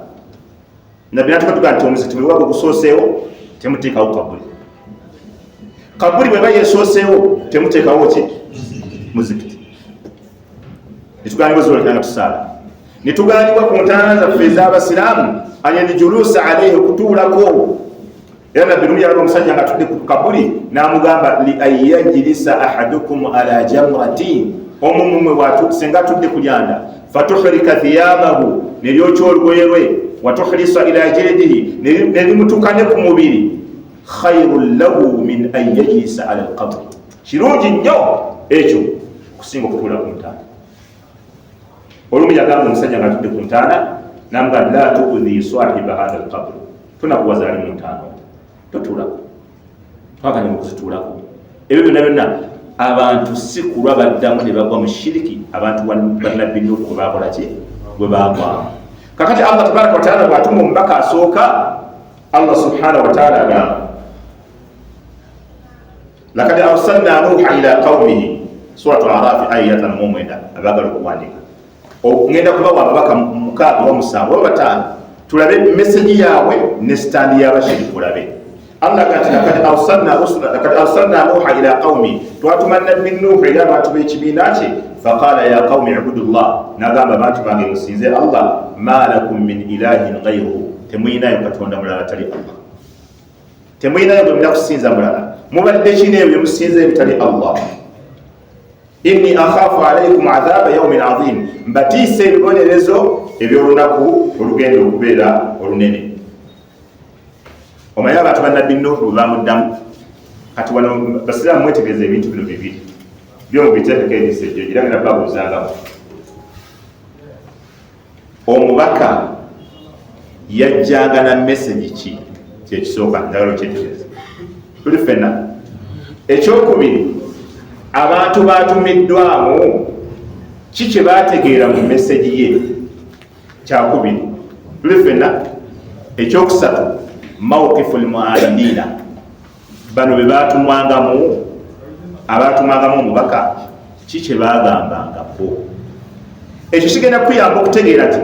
Nabbi natuka tugaa nti omuzikiti bwe waga ogusooseewo temuteekawo kabuli, kabuli bweba yesooseewo temuteekawo ki muzikiti. Netuganibwa zoolekera nga tusaala, netuganibwa ku ntaana zaffe ez'abasiraamu anyalijulusa alaihi, okutuulako. Era nabbi lumu yalaba omusajja nga atudde ku kabuli n'amugamba li an yajlisa ahadukum ala jamratin, omu mumwe senga atudde ku lyanda, fatuhrika thiyabahu, neryokya olugoye lwe, watuhrisa ila jildihi, nerimutukane ku mubiri, khairun lahu min an yajlisa ala alqabri, kirungi nnyo ekyo okusinga okutuula ku ntaana. Olumu yagamba omusajja nga atudde ku ntaana namugamba la tuudhi sahiba hatha alqabri. Tonakuwaza ali mu ntaano, totuulako, twaganye mu kuzituulako. Ebyo byonna byonna abantu si kulwa baddamu ne bagwa mu shiriki. Abantu bannabbi Nuuhu bwe bakola ki? Bwe bagwamu. Kakati Allah tabaraka wataala bw'atuma omubaka asooka, Allah subhanahu wataala agamba, lakad arsalna nuuha ila qaumihi, Suratu Arafi aya ya 59. Abaagala okuwandika, ngenda kubawa ababaka 6 oba 7 oba 5, tulabe meseji yaabwe ne sitandi y'abashiriku. Olabe Allah gati, lakad arsalna rusula, lakad arsalna nuuha ila qaumi, twatuma nabbi Nuuhu eri abantu b'ekibiina kye. Faqala ya qaumi ibudullah, nagamba, abantu bange, musinze Allah. Ma lakum min ilahin ghayruhu, temuyinayo katonda mulala tali Allah, temuyinayo gwe mulina kusinza mulala. Mubadde kino ebyo byemusinza ebitali Allah? Inni akhafu alaikum adhaba yaumin azim, mbatiisa ebibonerezo ebyolunaku olugenda okubeera olunene. Omanyi abantu bannabbi Nuuhu bwe bamuddamu? Kati wano basiraamu mwetegereza ebintu bino bibiri byo mubiteekeko eriiso egyo era ngenda babuuzangamu. Omubaka yajjanga na mesegi ki? Kyekisooka njagala okyetegereza, tuli ffenna. Ekyokubiri, abantu batumiddwamu ki kye bategeera mu mesegi ye? Kyakubiri, tuli ffenna. Ekyokusatu, mawkifu lmualimiina, bano be batumwangamu, abatumwangamu omubaka, ki kye bagambangako? Ekyo kigenda kuyamba okutegeera nti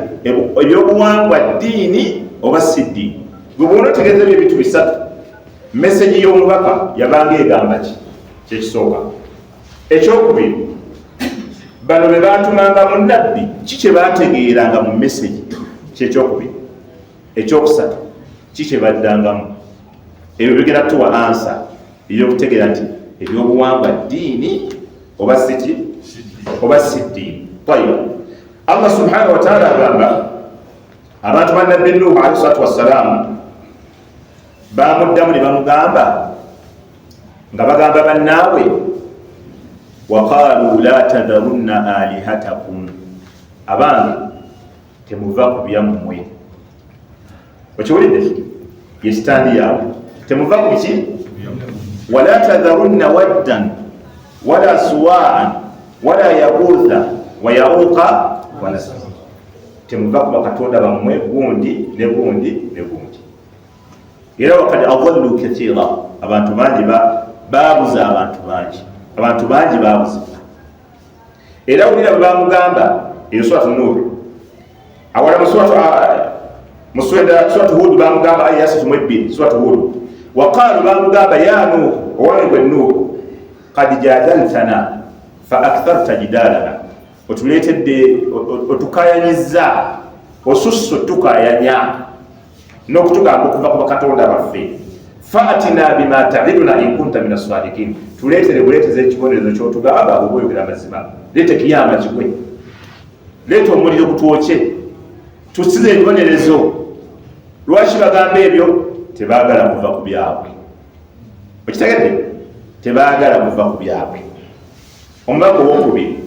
ebyobuwangwa ddiini oba si ddiini. Gwe bwona otegeeza ebyo ebintu bisatu, mesegi y'omubaka yabanga egamba ki? Kyekisooka. Ekyokubiri, bano be batumanga mu nabbi, ki kye bategeeranga mu mesegi? Kyekyokubiri. Ekyokusatu, ki kye baddangamu? Ebyo bigenda tuwa ansa ey'okutegeera nti ebyobuwangwa ddiini oba siki oba si ddiini. Tayib, Allah subhanahu wataala agamba abantu ba nabbi Nuhu alaihi salatu wassalaamu bamuddamu ne bamugamba nga bagamba bannaabwe, waqalu la tadharunna alihatakum, abange temuva ku byammwe. Okiwulidde? Ye sitandi yaabwe, temuva ku biki? Wala tadharunna waddan wala suwaan wala yagutha wa yauqa wa nasra, temuva ku bakatonda bammwe gundi ne gundi ne gundi. Era wakad adallu kathira, abantu bangi babuza, abantu bangi, abantu bangi babuzibwa. Era wulira bwe bamugamba eyo Suratu Nur. Awala mu Suratu Hud bamugamba aya 32, Suratu Hud, waqalu, bamugamba, ya Nuh, owange gwe Nuh, kad jadaltana fa aktharta jidalana, otuleetedde otukayanyiza, osusse otukayanya n'okutugamba okuva ku bakatonda baffe. Faatina bima taiduna in kunta min assadikin, tuleetere buleeteza ekibonerezo kyotugamba bwe oyogera amazima. Leeta ekiyama kigwe, leeta omuliro gutwokye, tusize ebibonerezo. Lwaki bagamba ebyo? Tebaagala kuva ku byabwe. Okitegedde? Tebaagala kuva ku byabwe. Omubaka owokubiri,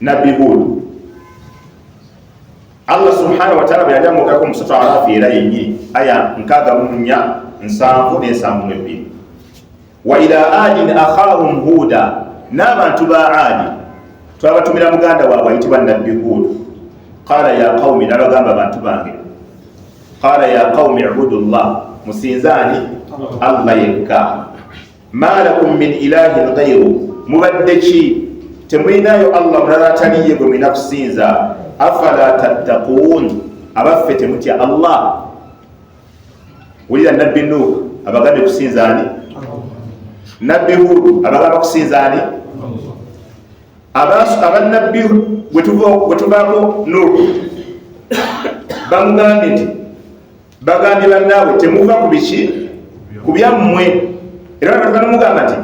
nabbi Hudu, Allah subhanahu wataala bwe yali amwogerako mu Suratu Arafi era yennyini, aya 64, 70 ne 72, wa ila adin akhahum huda, n'abantu ba Adi twabatumira muganda waabwe ayitibwa nabbi Hudu. Qala ya qaumi, n'abagamba, abantu bange, qala ya qaumi ibudu llah, musinzaani Allah yekka. Ma lakum min ilahin ghairu, mubadde ki? Temulinayo Allah mulala ataliye gwe mulina kusinza. Afala tattaquun, abaffe temutya Allah? Wulira, nabbi Nuh abagambye kusinza ani? Nabbi Hudu abagamba kusinza ani? Abanabbi gwe tuvaako Nuh bamugambye nti bagambye bannaabwe temuva ku biki? Ku byammwe. Era batuka nomugamba nti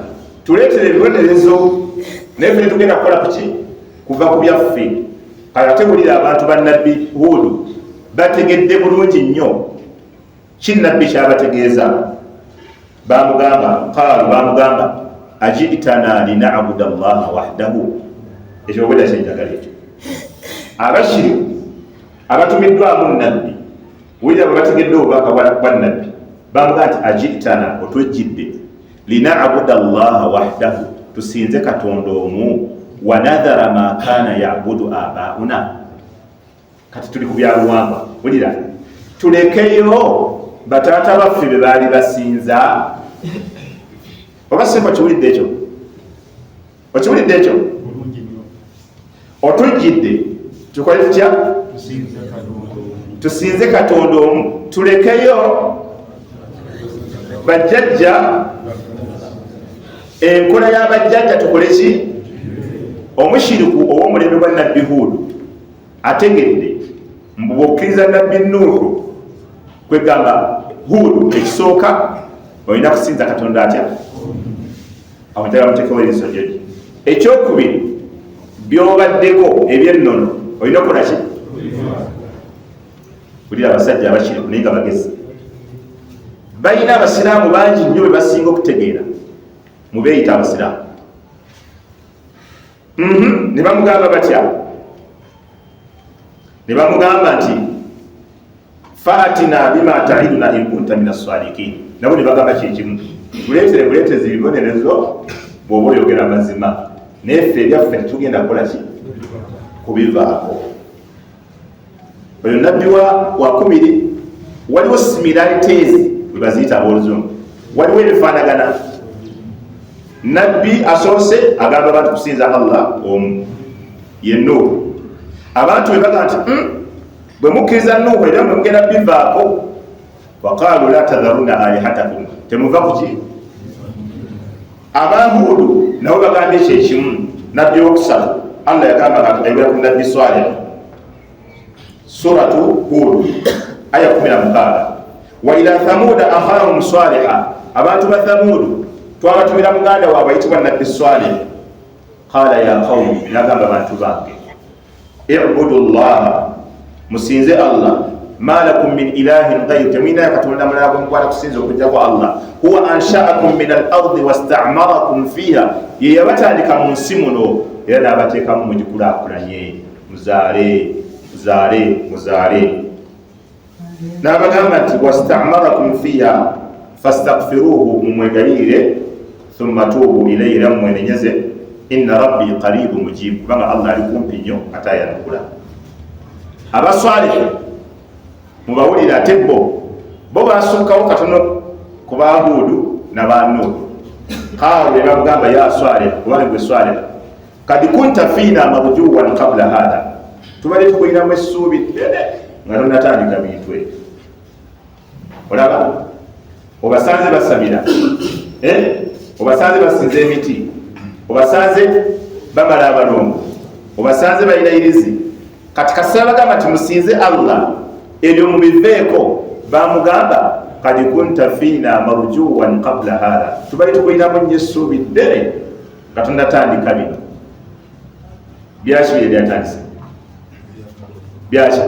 tuleetere ebibonerezo, naye ffe tetugenda kukola kuki? Kuva ku byaffe. Kale ate wulira abantu ba nabbi Huudu, bategedde bulungi nnyo ki nabbi kyabategeeza. Bamugamba, qaalu, bamugamba, ajitana linabuda llaha wahdahu. Ekyo obwedda kyenjagala ekyo. Abashiriku abatumiddwamu nabbi Wulira bwe bategedde obubaka bwa nabbi, bamugaa nti ajitana, otwejjidde, linabuda llaha wahdahu, tusinze Katonda omu, wanadhara ma kana yabudu abauna. Kati tuli ku byabuwangwa. Wulira, tulekeyo bataata baffe be baali basinza. Oba seko okiwulidde ekyo? Okiwulidde ekyo? Otujjidde tukole tutya? Tusinze Katonda omu, tulekeyo bajjajja, enkola y'abajjajja tukole ki? Omushiriku ow'omulembe gwa nabbi Huudu ategedde mbu bw'okkiriza nabbi Nuuhu, kwegamba Huudu, ekisooka olina kusinza Katonda atya? Awo njagala mutekewo eriiso jogi. Ekyokubiri, byobaddeko ebyennono olina okukola ki? Wulira abasajja abakiriku naye nga bagezi, balina abasiraamu bangi nnyo be basinga okutegeera mubeeyita abasiraamu. Ne bamugamba batya? Ne bamugamba nti faatina bima taiduna in kunta min assalikin. Nabo ne bagamba kyekimu, tuleetere buleetezi ebibonerezo bw'oba oyogera amazima, naye ffe ebyaffe tetugenda kukola ki? Kubivaako. Oyo nabbi wakubiri. Waliwo similarities bwe baziyita abooluzungu, waliwo ebifaanagana. Nabbi asoose agamba abantu kusinza Allah omu, ye Nuuhu. Abantu bwe bagamba nti bwe mukkiriza Nuuhu era mwe mugenda bivaako, waqaalu la tadharuna alihatakum, temuva kuki. Abahuudu nabo bagambye kyekimu. Nabbi owokusatu Allah yagamba nga ayogera ku nabbi Swaleh, Suratu Hudu aya 16, wa ila thamuda akhahum saliha, abantu ba Thamudu twabatumira muganda waabwe ayitibwa nabbi Swaleh. Qala ya qawmi, nagamba bantu bange, ibudu llaha, musinze Allah, ma lakum min ilahin ghayru, temulinayo katonda mulala gwe mukwata kusinza okujjako Allah. Huwa anshaakum min al ardi wastamarakum fiha, ye yabatandika mu nsi muno era n'abateekamu mugikulaakulanye, muzaale muzaale muzaale. N'abagamba nti wastamarakum fiha fastaghfiruhu, mumwegayirire, thumma tuubu ilaihi, era mumwenenyeze, inna rabbi qaribu mujibu, kubanga Allah ali kumpi nnyo ate ayanukula. Abaswalihi mubawulire, ate bo basukkawo katono ku bahuudu nabanuudu. Qaalu, ne bamugamba, ya Swalih, oba gwe Swalih, kad kunta fiina marjuwan qabla hatha, tubadde tukulinamu essuubi ddene nga tonatandika bintu ebyo. Olaba obasanze basamira, obasanze basinza emiti, obasanze bamala abalongo, obasanze balina irizi. Kati kasita bagamba nti musinze Allah, ebyo mubiveeko, bamugamba kad kunta fiina marjuwan qabla hatha, tubadde tukulinamu nnyo essuubi ddene nga tonatandika bino. Byaki bye byatandise? Byaki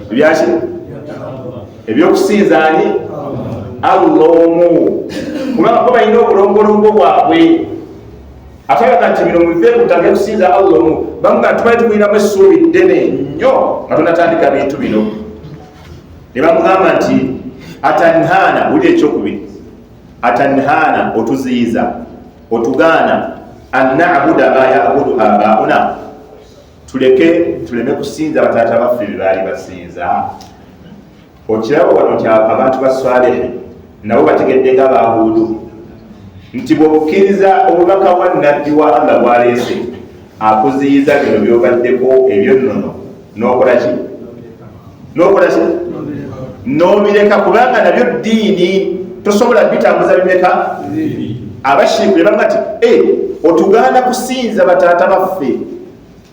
byaki? Ebyokusinza ani? Allah omu. Kubanga bo balina obulombolombo bwabwe, ate baga nti bino mubiveeko, mutandike kusinza Allah omu. Bamuga nti tubadde tukulinamu essuubi ddene nnyo nga tonatandika bintu bino. Ne bamugamba nti atanhaana, wuli ekyokubiri, atanhaana, otuziyiza, otugaana, an nabuda ma yabudu abauna, tuleke tuleme kusinza bataata baffe bye baali basinza. Okiraba wano nti abantu ba Swalehi nabo bategedde nga bahuudu nti bw'okkiriza obubaka bwa nabbi wa Allah bwaleese, akuziyiza bino byobaddeko ebyonnono, n'okola ki? N'okola ki? N'obireka, kubanga nabyo ddiini, tosobola bitambuza bimeka. Abashiriku ne bamuga nti otugaana kusinza bataata baffe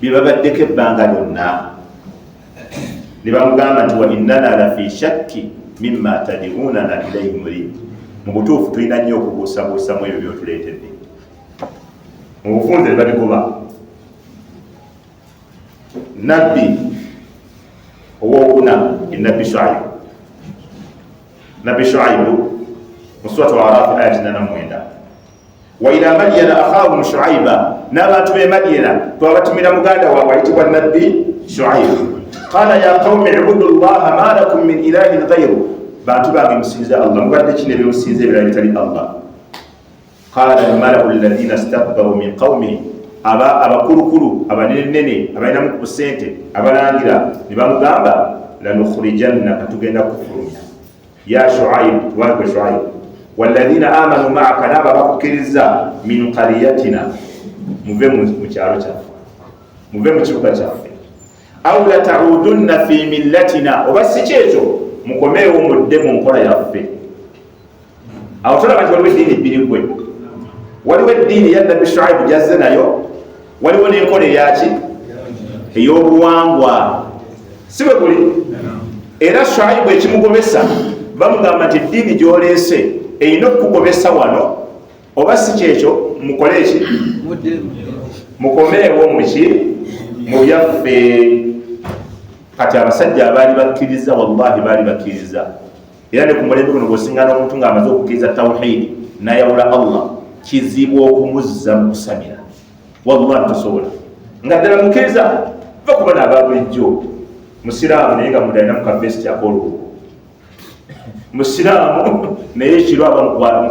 bye babaddeko ebbanga lyonna. Ne bamugamba nti wa innana lafi shakki mimma tadiunana ilaihi murib, mu butuufu tulina nnyo okubuusabuusa mu ebyo byotuleetedde. Mu bufunze ne babigoba. Nabbi owokuna ye nabbi Shuaibu. Nabbi Shuaibu mu suratu Arafi aya 89, wa ila Madyana akhahum Shuaiba, n'abantu b'e Madyana twabatumira muganda waabwe ayitibwa nabbi Shuaibu. Qala ya qaumi ibudu llaha ma lakum min ilahin ghayru, bantu bange musinze Allah, mubadde kino ebyomusinze ebirala bitali Allah. Qala almalau alladhina istakbaru min qaumihi, abakulukulu abanenenene abalinamu ku sente abalangira ne bamugamba lanukhrijannaka, tugenda kufulumya ya Shuaib, tuwagwe Shuaib, walladhina amanu ma'aka, n'abo abakukkiriza, min qaryatina, muve mu kyalo kyaffe, muve mu kibuga kyaffe, aw lataudunna fi millatina, oba si kyekyo mukomeewo mudde mu nkola yaffe. Awo tolaba nti waliwo eddiini bbiri gwe, waliwo eddiini ya Nabbi Shuaibu gyazze nayo, waliwo n'enkola eyaki ey'obuwangwa, si bwe guli? Era Shuaibu ekimugobesa bamugamba nti eddiini gy'oleese erina okukugobesa wano, oba si kyekyo mukole eki, mukomeewo muki mu byaffe. Kati abasajja abaali bakkiriza, wallahi baali bakkiriza. Era ne ku mulembe guno bw'osingana omuntu ng'amaze okukkiriza tawhidi n'ayawula Allah, kizibu okumuzza mu kusamira, wallahi tosobola. Nga ddala mukkiriza, va kuba n'aba bulijjo musiraamu naye nga munda alina mu kavesiti ak'olubugo, musiraamu naye ekiro aba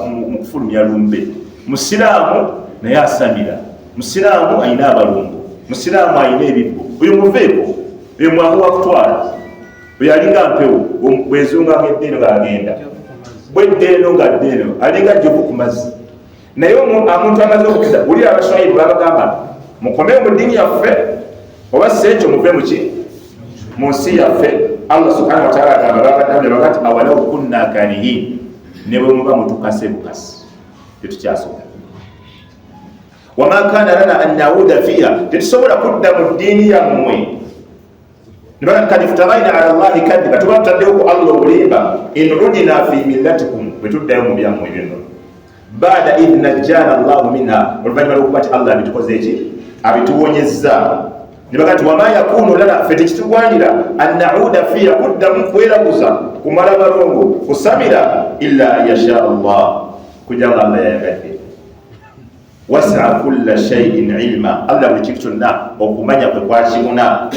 mu kufulumya lumbe, musiraamu naye asamira, musiraamu alina abalongo, musiraamu alina ebibbo. Oyo muveeko, oyo mwangu wakutwala, oyo alinga mpewo, bwezunga ng'edda eno ng'agenda, bwedda eno ng'adda eno, alinga jjovu ku mazzi. Naye omuntu amaze okukkiriza, wulira Abaswahili babagamba mukomewo mu ddiini yaffe, oba si ekyo muve muki mu nsi yaffe. Allah subhanahu wa ta'ala agamba babaddamu ne baga nti awalau kunna karihin, ne bwe muba mutukase bukasi tetukyasobola. Wama kana lana an nauda fiha, tetusobola kudda mu ddiini yammwe. Ne kad iftaraina ala llahi kadhiba, tuba tutaddewo ku Allah obulimba, in udina fi millatikum, bwe tuddayo mu byammwe byonna, baada idh najjana llahu minha, oluvannyuma lw'okuba nti Allah abitukoze eki, abituwonyezza. Ne baga nti wama yakunu lana, ffe tekitugwanira an nauda fiha, kuddamu kweraguza, kumala balongo, kusamira, illa an yasha Allah, kujja nga Allah yayagadde. Wasaa kulla shaiin ilma, Allah buli kintu kyonna okumanya kwe kwakibuna.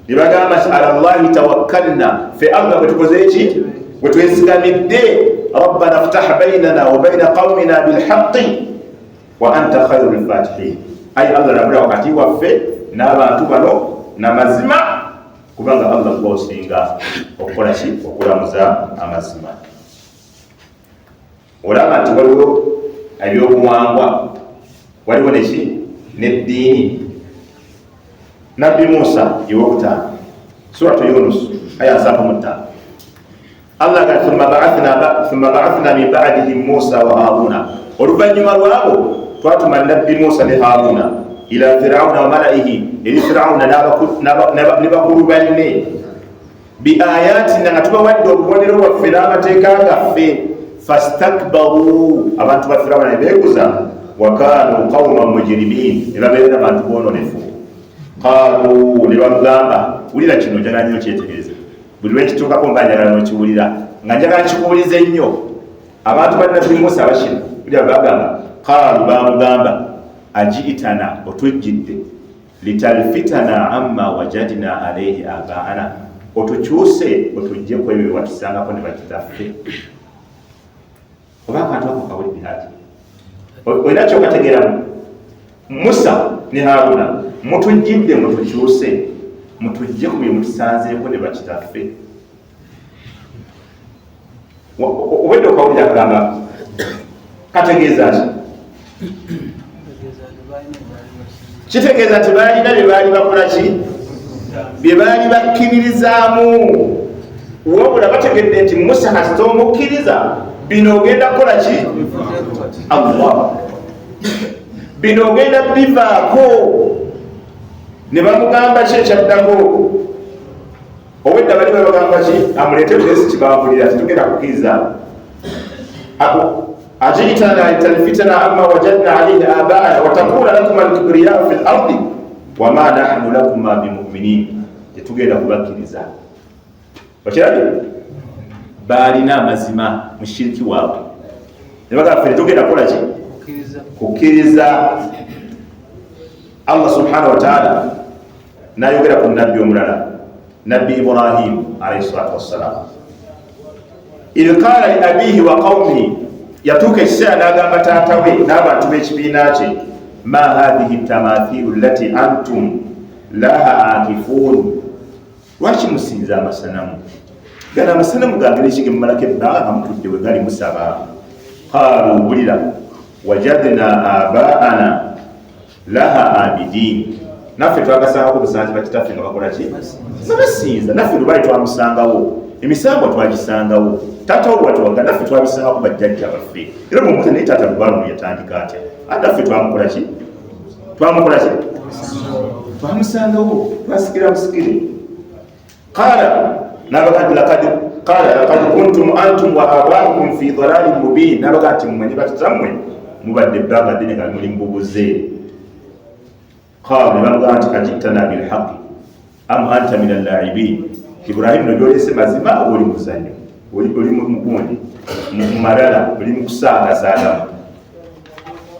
Ne bagamba nti ala llahi tawakkalna, ffe Allah bwe tukoze eki, bwe twesigamidde. Rabbana ftah bainana wa baina qaumina bilhaqi wa anta khairu lfatihin, ayi Allah lamula wakati waffe n'abantu bano namazima, kubanga Allah kuba osinga okukola ki, okulamuza amazima. Olaba nti waliwo ebyobuwangwa, waliwo neki n'eddiini. Nabbi Musa ewokutaano, Suratu Yunus aya 75, Allah ga thumma ba'athna min ba'dihim Musa wa Haruna, oluvannyuma lwabo twatuma Nabbi Musa ne Haruna ila Firauna wa malaihi, eri Firauna ne bakulu banne, bi ayatina, nga tubawadde obubonero bwaffe n'amateeka gaffe. Fastakbaru, abantu ba Firauna ne beekuza, wa kanu qauman mujrimin, ne babeera abantu boononefu. Qalu, ne bamugamba, wulira kino njagala nnyo kyetegereze, buli lwekituukako mba njagala n'okiwulira, nga njagala kikuwulize nnyo. Abantu ba Nabbi Musa abakino wulira bagamba, qalu, bamugamba, ajiitana, otujjidde, litalfitana amma wajadna alaihi abaana, otukyuse otujje ku ebyo byewatusangako ne bakitaffe. Oba akantu ako kawulidde ati olina kyokategeeramu. Musa ne Haruna, mutujjidde mutukyuse mutujje ku bye mutusanzeeko ne bakitaffe. Obwedde okawulira akagamba kategeeza ki? Kitegeeza nti baalina bye baali bakola ki, bye baali bakkiririzaamu. Wabula bategedde nti Musa kasita omukkiriza bino ogenda kukola ki, Allah bino ogenda bivaako. Ne bamugamba ki ekyaddako? Owedda bali babagamba ki, amuleete bulesi kibambulira titugenda kukkiriza. Ajitana litalfitana amma wajadna alaihi abaana watakuna lakuma alkibriyau fi lardi wama nahnu lakuma bimuminin, tetugenda kubakkiriza. Okirabye, baalina amazima mu shiriki waabwe, ne bagamba ffe tetugenda kukola ki, kukkiriza. Allah subhanahu wataala nayogera ku nabbi omulala, Nabbi Ibrahimu alaihi salatu wassalam, idh qaala li abiihi wa qaumihi, yatuuka ekiseera n'agamba taata we n'abantu b'ekibiina kye, ma hathihi tamathilu llati antum laha akifuun, lwaki musinza amasanamu gano? Amasanamu gangeri ki gemumalako ebbanga nga mutudde we gali musaba? Qaalu, wulira, wajadna abaana laha abidin, naffe twagasangako busanzi bakitaffe nga bakola ki? Nga basinza. Naffe lubaale twamusangawo, emisambwa twagisangawo, taata wo bwatuwaga naffe twabisangako bajjajja baffe. Era bwomubuuza naye taata lubaale ono yatandika atya, ate naffe twamukola ki? Twamukola ki? Twamusangawo, twasikira busikire. Qala, nabaga nti lakad qala lakad kuntum antum wa abaukum fi dalalin mubin, nabaga nti mmwe ne bakitammwe mubadde ebbanga ddene nga muli mububuze. Qalu, ne bamugamba nti ajitana bilhaqi am anta min allaibin, Ibrahimu nogyolese mazima oba oli muzanyo, oli mugundi mumalala, oli mukusaagasagamu?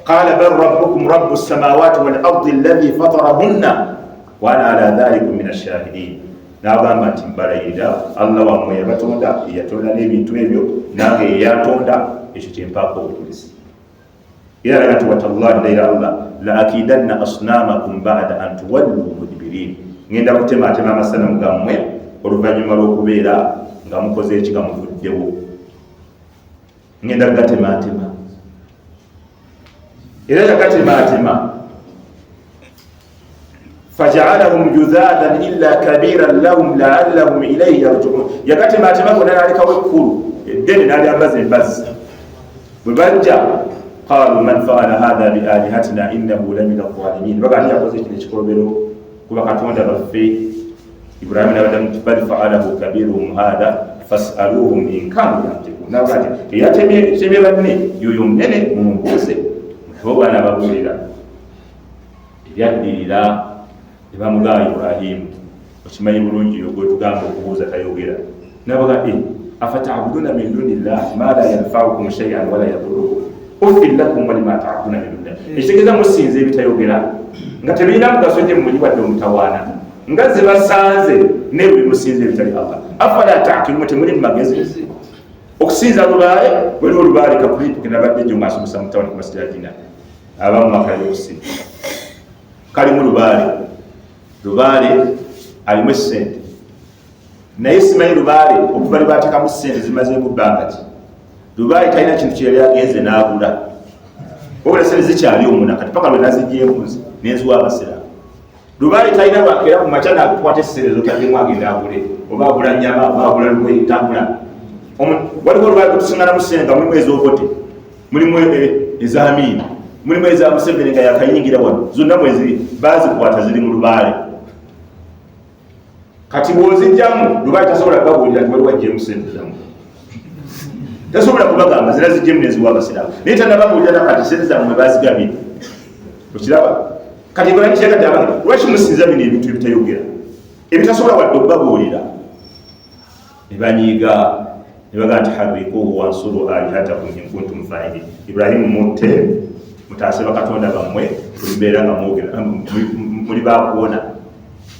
Qala bal rabbukum rabu samawati wal ardi alladhi fatarahunna wa ana ala dhalikum min ashahidin, n'agamba nti mbalayirira Allah wammwe yabatonda, yatonda n'ebintu ebyo, nange yeyantonda, ekyo kyempaako obujulizi. Era alaga nti watallahi, ndayira Allah, la akidanna asnamakum bada an tuwallu mudbirin, ngenda kutematema amasanamu gammwe oluvannyuma lw'okubeera nga mukoze eki? Nga muvuddewo, ngenda kugatematema. Era yagatematema, fajaalahum judhadan illa kabiran lahum laallahum ilaihi yarjiun, yagatematema gonna nalekawo ekkulu eddene nalyambaza embazzi. Bwe bajja, qalu man faala hatha bialihatina innahu lamina alzalimin, baga nti yakoze kino ekikolobero kuba katonda baffe? Ibrahimu nabaddamu nti bal faalahu kabiruhum hatha fasaluhum in kanu yantikun, nabaga nti eyatemye banne yoyo omunene, mumubuuze mulabe obwana babuulira. Ebyaddirira ne bamugamba, Ibrahimu, okimanyi bulungi yo gwetugamba okubuuza tayogera. Nabaga, afatabuduna min duni llah ma la yanfaukum shaian wala yadurukum uffin lakum walima taabuduna min dunillah, ekitegeeza musinza ebitayogera nga tebirina mugaso gye muli wadde omutawaana, nga zibasanze nebwe musinza ebitali Allah. Afala takilumu, temuli mu magezi okusinza lubaale? Waliwo olubaale kakulipu kenabadde jjo nga nsomesa mu tawuni ku masjid Adina, abamu makayosi kalimu lubaale, lubaale alimu essente, naye simanyi lubaale okuva lwebatekamu sente zimazeemu bbanga ki. Lubaale talina kintu kyeyali agenze n'agula, wabula sente zikyali omuna kati paka lwe nazigyemu nze nenziwa abasiraamu. Lubaale talina lwakeera ku makya nakukwata essente zotaddemu agenda agule, oba agula nyama oba agula lugoye, tagula. Waliwo olubaale kutusinganamu sente nga mulimu ez'obote, mulimu ez'Amiini, mulimu eza Museveni nga yakayingira wano, zonna mweziri bazikwata ziri mu lubaale. Kati bw'ozijjamu lubaale tasobola kubabuulira nti waliwo ajjemu sente zammwe, tasobola kubagamba zira zijjemu neziwa abasiraamu, naye tanababuulira nakati sente zammwe bazigabye. Okiraba kati kati abange, lwaki musinza bino ebintu ebitayogera, ebitasobola wadde okubabuulira? Ne banyiiga ne bagamba nti harikuhu wansuru alihatakum in kuntum failin, Ibrahimu mutte mutaase bakatonda bammwe, tulibeera nga mwogera muli bakuwona,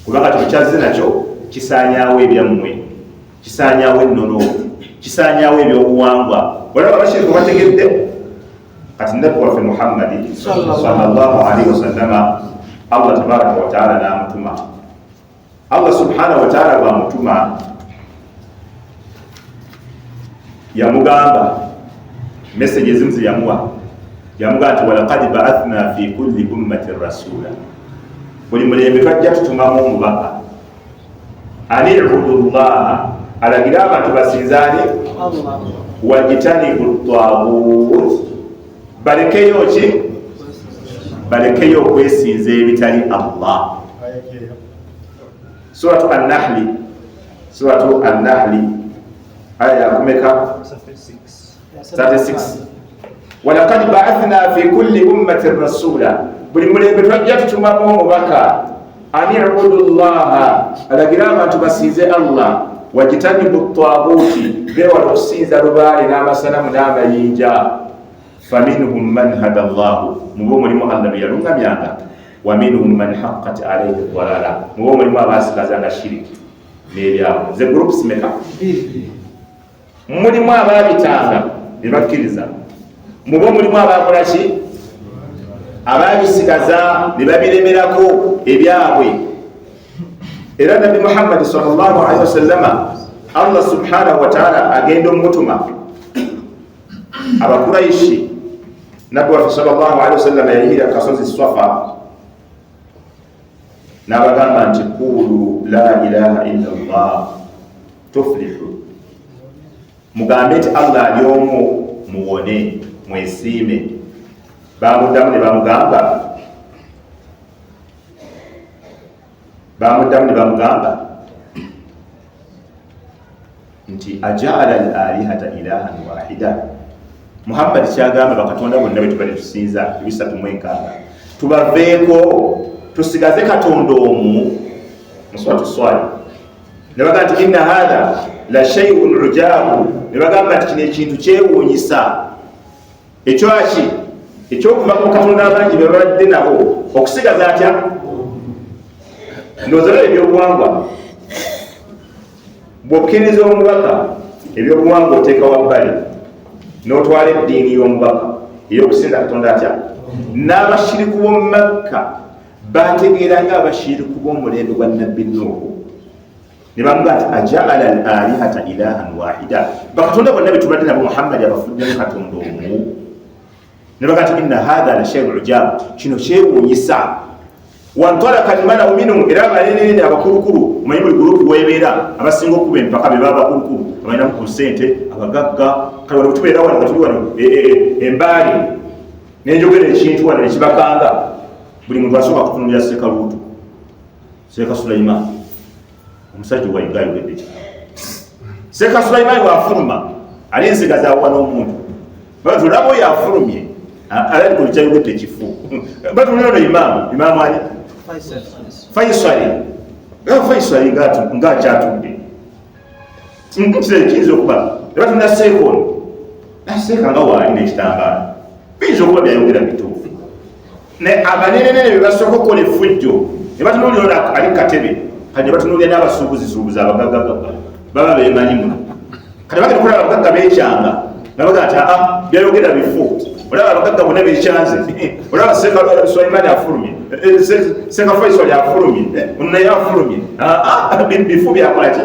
kubanga temukyazze nakyo kisaanyaawo ebyammwe, kisaanyaawo ennono, kisaanyaawo ebyobuwangwa. Olaba abashiriku bategedde. Kati nabbi waffe Muhammadi sallallahu alaihi wasallama, Allah tabaraka wataala n'amutuma. Allah subhanahu wataala bwamutuma yamugamba message ezimu zeyamuwa, yamugamba nti walakad baathna fi kulli ummatin rasula, buli mulembe twajja tutumamu omubaka, ani ibudu llaha, alagire abantu basinzaani, wajitanibu tagut, balekeyo ki? Balekeyo okwesinza ebitali Allah. Suratu Annahli, Suratu Annahli aya yakumeka? 36. Walakad baathna fi kulli ummatin rasula, buli mulembe twajja tutumamu omubaka, ani ibudu llaha, alagire abantu basinze Allah, wajitanibu taguti, bewala okusinza lubaale n'amasanamu n'amayinja. Faminhum man hada llahu, mubo mulimu Allah be yaluŋŋamyanga, wa minhum man haqqat alaihi dalala, mubo mulimu abasigazanga shiriki. N'ebyabwe. Ze groups meka? Mulimu abaabitanga ne bakkiriza, mubo mulimu abakola ki? Abaabisigaza ne babiremerako ebyabwe. Era Nabbi Muhammadi sallallahu alaihi wasallama, Allah subhanahu wataala agenda omutuma Abakuraishi. Nabbi waffe sallallahu alaihi wasallama yayihira kasozi Swafa n'abagamba nti qulu la ilaha illa llah tuflihu, mugambe nti Allah ali omu muwone, mwesiime. Bamuddamu ne bamugamba, bamuddamu ne bamugamba nti ajaala al alihata ilahan wahida. Muhammadi kyagamba, bakatonda bonna bwe tubadde tusinza 360 tubaveeko tusigaze Katonda omu. Musuratu Swali ne bagamba nti inna hatha la shay'un ujabu, ne bagamba nti kino ekintu kyewuunyisa ekyaki ekyokuva ku Katonda abangi be babadde nabo okusigaza atya. Ndowooza ebyobuwangwa, bw'okkiriza omubaka, ebyobuwangwa oteeka wabbali n'otwala eddiini y'omubaka ey'okusinza Katonda atya. N'abashiriku b'omu Makka bategeera nga abashiriku b'omulembe gwa Nabbi Nuuhu, ne bamuga nti ajaala al alihata ilahan wahida, bakatonda bonna betubadde nabo Muhammadi abafuddemu Katonda omu. Ne baga nti inna hatha la shay'un ujab, kino kyewuunyisa. Wantalaka almalau minhum, era abanenenene abakulukulu, omanyi buli gurupu webeera abasinga okuba empaka be baba bakulukulu, abalinamu ku ssente, abagagga. Kale wano tubeera wano nga tuli wano embaali nenjogera ekintu wano nekibakanga, buli muntu asooka kutunulira Sekaluutu, Seka Sulaiman, omusajja owayiga ayogedde ki? Seka Sulaiman bwafuluma ali ensigaza awa n'omuntu, batulaba oyo afulumye alabika olukyayogedde kifu, batulira ono imaamu, imaamu ali Faisali, Faisali ngaakyatudde kira kiyinza okuba nebatunda seeka ono naseeka nga waali n'ekitambaala, biyinza okuba byayogera bituufu. Ne abanenenene be basooka okukola effujjo ne batunuulira ono ali katebe, kati ne batunuulira n'abasuubuzisuubuzi abagaggagagga baba bemanyi muno. Kati bagenda okulaba abagagga bekyanga nabaga nti aa byayogera bifu, olaba abagagga bonna bekyanze, olaba Seeka Sulaimaani afulumye, Seeka Faisali afulumye, ono naye afulumye, bifu byakola ki?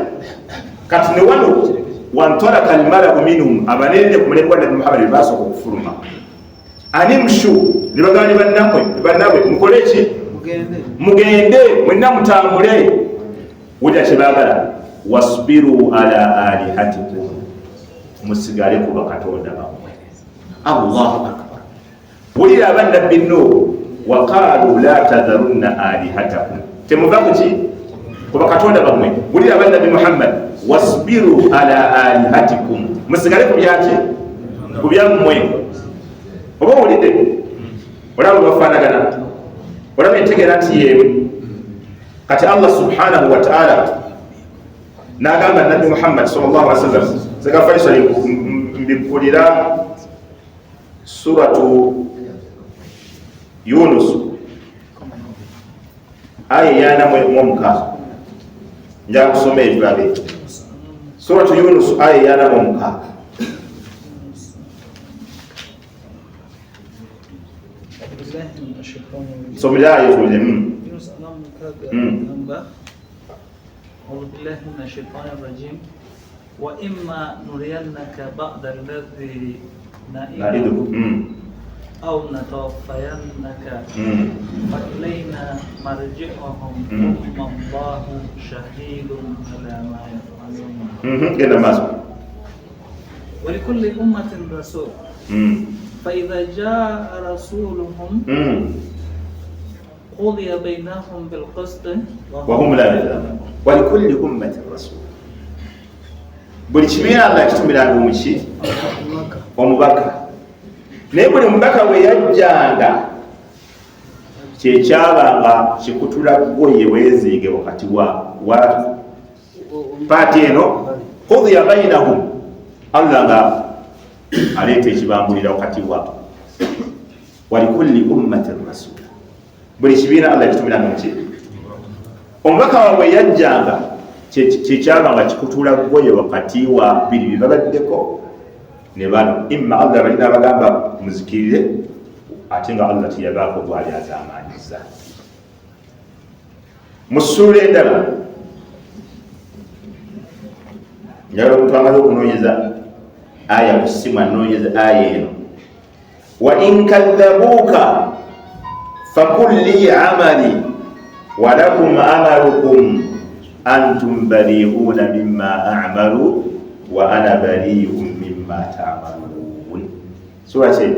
Kati ne wano wantalaka almalau minhum, abanene ku mulembe gwa Nabbi Muhammadi basooka okufuluma, animshu, ne bagamba ne bannamwe bannabwe mukole ki? Mugende mwenna mutambule. Wulira kyebaagala, wasbiru ala alihatikum, musigale ku bakatonda bammwe. Allahu akbar! Wulira abannabbi Nuuhu, waqaalu la tadharunna alihatakum, temuva kuki ku bakatonda bammwe. Wulira abannabbi Muhammad, wasbiru ala alihatikum, musigale ku byaki? Ku byammwe. Oba owulidde, olaba bwe bafaanagana, olaba entegeera nti yeemu. Kati Allah subhanahu wataala n'agamba Nabbi Muhammad sallallahu alaihi wasallam, Seka Faisali, mbikkulira Suratu Yunus aya 46, nja kusoma ebirabe. Suratu Yunus aya 46. Somerayo tulemu. أعوذ بالله من الشيطان الرجيم وإما نرينك بعض الذي نعدهم أو نتوفينك فإلينا مرجعهم ثم الله شهيد على ما يفعلون. Genda maaso. ولكل أمة رسول فإذا جاء رسولهم قضي بينهم بالقسط وهم لا يظلمون. ولكل أمة رسول, buli kibiina Allah kitumiranga omuki? Omubaka. Naye buli mubaka bwe yajjanga, kyekyabanga kikutula goye weeziige wakati wa paati eno, qudiya bainahum, Allah nga aleeta ekibambulira wakati wa. Walikulli ummatin rasula, buli kibiina Allah kitumiranga muki? Omubaka waabwe yajjanga. Kyekyaba nga kikutula goye wakati wa biri bibabaddeko ne bano. Imma Allah balina abagamba muzikirire, ate nga Allah tiyabaako gwali azaamaanyiza. Mu ssuula endala njagala omuntu amaze okunoonyeza aya ku ssimu anoonyeza aya eno, wa in kadhabuuka fakul li amali wa lakum amalukum antum bari'una mimma a'malu wa ana bari'un mimma ta'malun. Sura ki?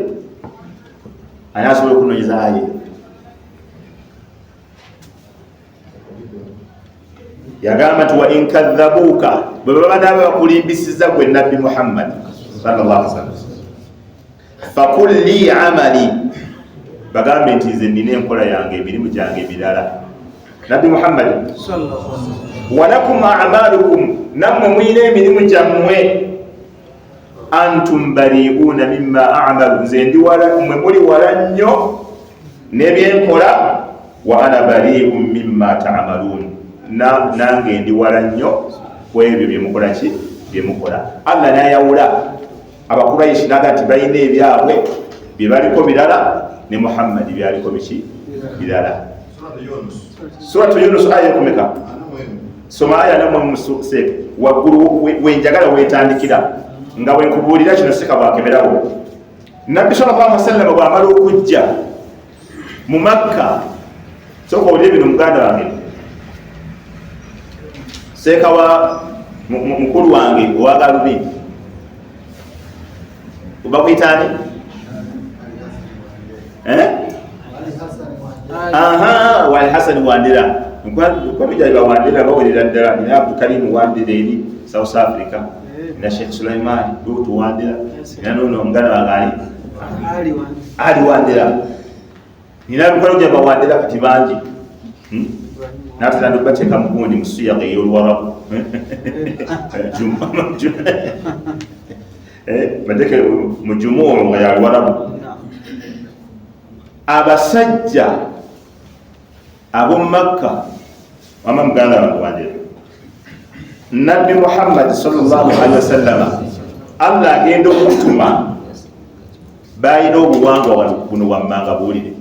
Ani asobola okunoonyeza aya? Yagamba nti wa in kadhabuuka, bwe baba naaba bakulimbisiza gwe Nabbi Muhammad sallallahu alaihi wasallam, fakul li amali, bagambe nti nze nnina enkola yange, emirimu gyange emirala. Nabbi Muhammad walakum a'malukum, nammwe mulina emirimu gyammwe, antum bari'una mimma a'malu, nze ndi wala, mmwe muli wala nnyo n'ebyenkola, wa ana bari'un mimma ta'malun, nange ndi wala nnyo ku ebyo byemukola ki byemukola. Allah n'ayawula Abakuraishi naga nti balina ebyabwe bye baliko birala, ne Muhammad byaliko biki birala. Suratu Yunus aya ekumeka? Soma aya namwe museeke waggulu wenjagala wetandikira nga bwenkubuulira kino sika bwakeberawo. Nabbi sallallahu alaihi wasallam bw'amala okujja mu Makka, sooka owulire bino muganda wange, seeka wa mukulu wange owa Galubindi, bakuyita ani? Aha, wali Hassan Wandera. Nkwabijali ba Wandera bawerera ddala. Nina Abdulkarim Wandera eri South Africa, nina Sheikh Sulaiman Lutu Wandera, nina nono muganda wange ali Ali Wandera, nina mikwano gya Bawandera kati bangi. Natera ndokubateeka mu gundi mu suyaga ey'Oluwarabu, bateeke mu jumuulu nga ya Luwarabu. Abasajja ab'omu Makka, wama muganda wange Wandera, Nabbi Muhammad sallallahu alaihi wasallama Allah agenda okutuma, balina obuwangwa buno wammanga buwulire.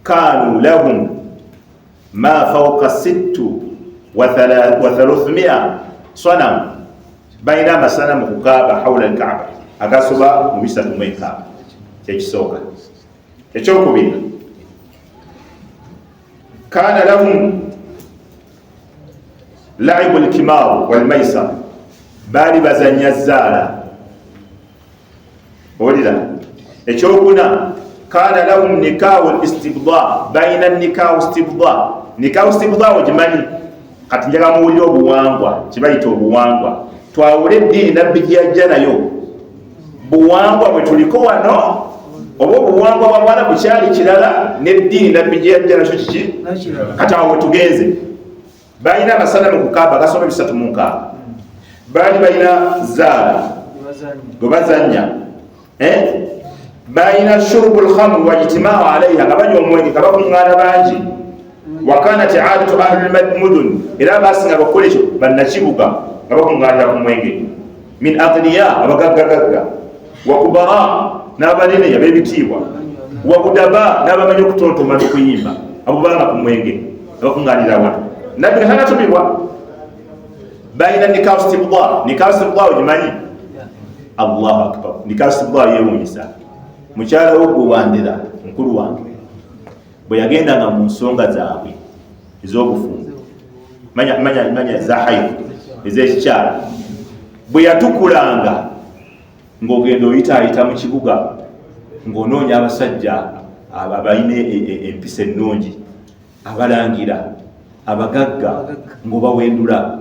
Kanu lahum ma fawqa sittu wa thalathumia sanamu, balina amasanamu ku Kaaba, hawla al-Kaaba, agasoba mu 306. Kyekisooka. Ekyokubiri, kana lahum laibu lkimaru walmaisar, baali bazanya zaala. Owulira? Ekyokuna, kana lahum nikahu listibda, balina nikahu stibda. Nikahu stibda ogimanyi? Kati njagala muwulire obuwangwa, kibayita obuwangwa. Twawule eddiini Nabbi gye yajja nayo, buwangwa bwe tuliko wano oba obuwangwa bwa Bwarabu kyali kirala, n'eddiini Nabbi gye yajja nakyo kiki? Kati awo wetugenze, balina amasanamu ku Kaaba gasoma 306, baali balina zaala gwe bazannya, balina shurubu lkhamru wa ijtimau alaiha, nga banywa omwenge nga bakuŋŋaana bangi. Wa kanat adatu ahli lmudun, era abasinga bakukola ekyo bannakibuga nga bakuŋŋaanira ku mwenge, min aghniya, abagaggagagga, wa kubara, n'abanene ab'ebitiibwa, wa budaba, n'abamanyi okutontoma n'okuyimba, abo banga ku mwenge abakuŋŋaanira awantu. Nabbi nga tanatumibwa balina nikahu stibda. Nikahu stibda ogimanyi? Allahu akbar. Nikahu stibda yeewuunyisa. Mukyala wo gwe Wandera, mukulu wange, bwe yagendanga mu nsonga zaabwe ez'obufumbo, manya manya manya za haidi ez'ekikyala, bwe yatukulanga ng'ogenda oyitaayita mu kibuga ng'onoonya abasajja abalina empisa ennungi, abalangira, abagagga, ng'obawendula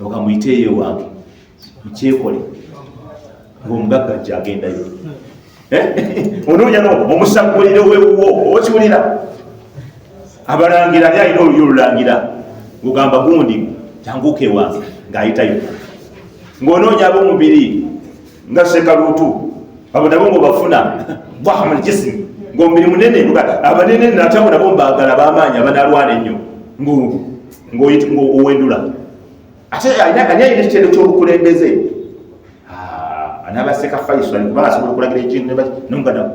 okamuyiteeyo ewange mukyekole, ng'omugagga ajja agendayo. Onoonya omusagulire wewuwo, okiwulira? Abalangira, ali alina olulyo olulangira, ng'ogamba gundi janguuka ewange, ng'ayitayo. Ng'onoonya ab'omubiri nga Sekaluutu, abo nabo ng'obafuna, dahmu ljism, ng'omubiri munene, abanene nate abo nabo mbaagala, b'amaanyi abanalwana ennyo. Ng'owendula ate ani alina ekitendo ky'obukulembeze? Anaba Seka Faisal, kubanga asobola okulagira ekintu nomuganda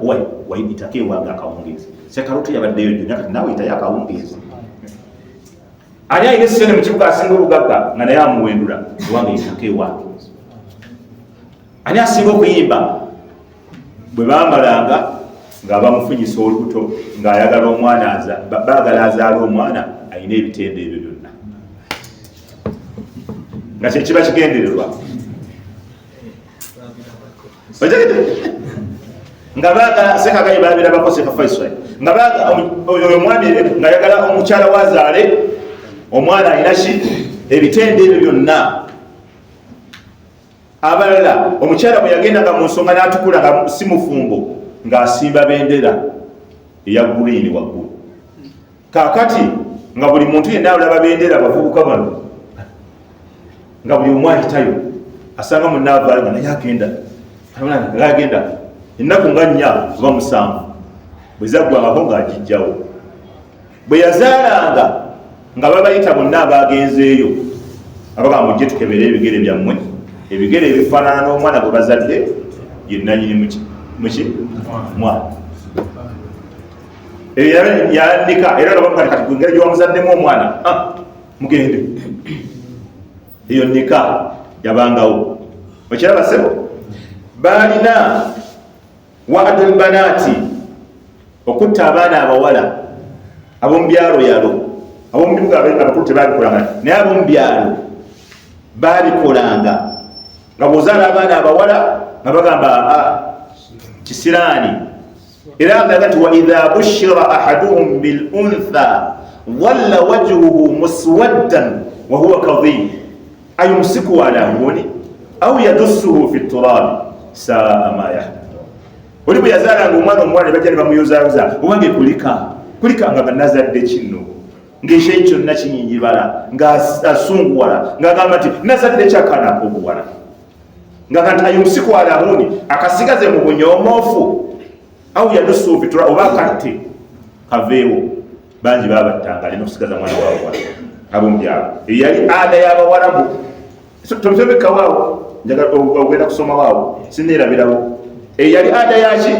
wayitako ewange akawungeezi. Sekalutu yabaddeyo jjo, kati naawe yitayo akawungeezi. Ani alina essente mu kibuga asinga obugagga nga naye amuwendula, ewange yitako ewange? Ani asinga okuyimba? Bwe bamalanga nga bamufunyisa olubuto ng'ayagala omwana, baagala azaala omwana alina ebitendo ebyo byonna, nga kyekiba kigendererwa, nga baagala Sekagayi babirabako Seka Faisal, nga oyo omwami ng'ayagala omukyala wazaale omwana alina ki ebitendo ebyo byonna. Abalala, omukyala bwe yagendanga mu nsonga n'atukula nga si mufumbo, ng'asimba bendera eya green waggulu. Kaakati nga buli muntu yenna alaba bendera, abavubuka bano nga buli omu ayitayo asanga munaavayo nga naye agenda agenda. Ennaku nga 4 oba 7 bwe zaggwangako ng'agijjawo. Bwe yazaalanga nga babayita bonna abagenzeeyo, abagamba, "Mujje tukebere ebigere byammwe, ebigere ebifaanana n'omwana gwe bazadde yenanyini muki mwana." Eyo yandika era nga kati engeri gyewamuzaddemu omwana, mugende. Eyo nika yabangawo. Okiraba sebo, balina wa'dul banati, okutta abaana abawala ab'omubyalo yalo. Ab'omubibuga abakulu tebabikolanga, naye ab'omubyalo babikolanga, nga bw'ozaala abaana abawala nga bagamba kisiraani. Era agaga nti wa idha bushira ahaduhum bil untha dhalla wajhuhu muswaddan wa huwa kadhim ayumsiku ala huni au yadussuhu fi turabi saa ma yahkum. Oli bwe yazaalanga omwana omuwala ne bajja ne bamuyozayoza, "Owange kulika, kulika," nga nazadde kino, ng'ekyeyi kyonna kinyinjibala, ng'asunguwala, ng'agamba nti nazadde kyakaana ak'obuwala, nga nti ayumsiku ala huni, akasigaze mu bunyomoofu, au yadussuhu fi turabi, oba katte kaveewo. Bangi babattanga alina okusigaza mwana wabuwala ab'omubyalo. Eyo yali ada y'Abawarabu. Tomutebekawaawo, njagala ogenda kusoma waawo, sineerabirawo. Eyo yali ada yaki?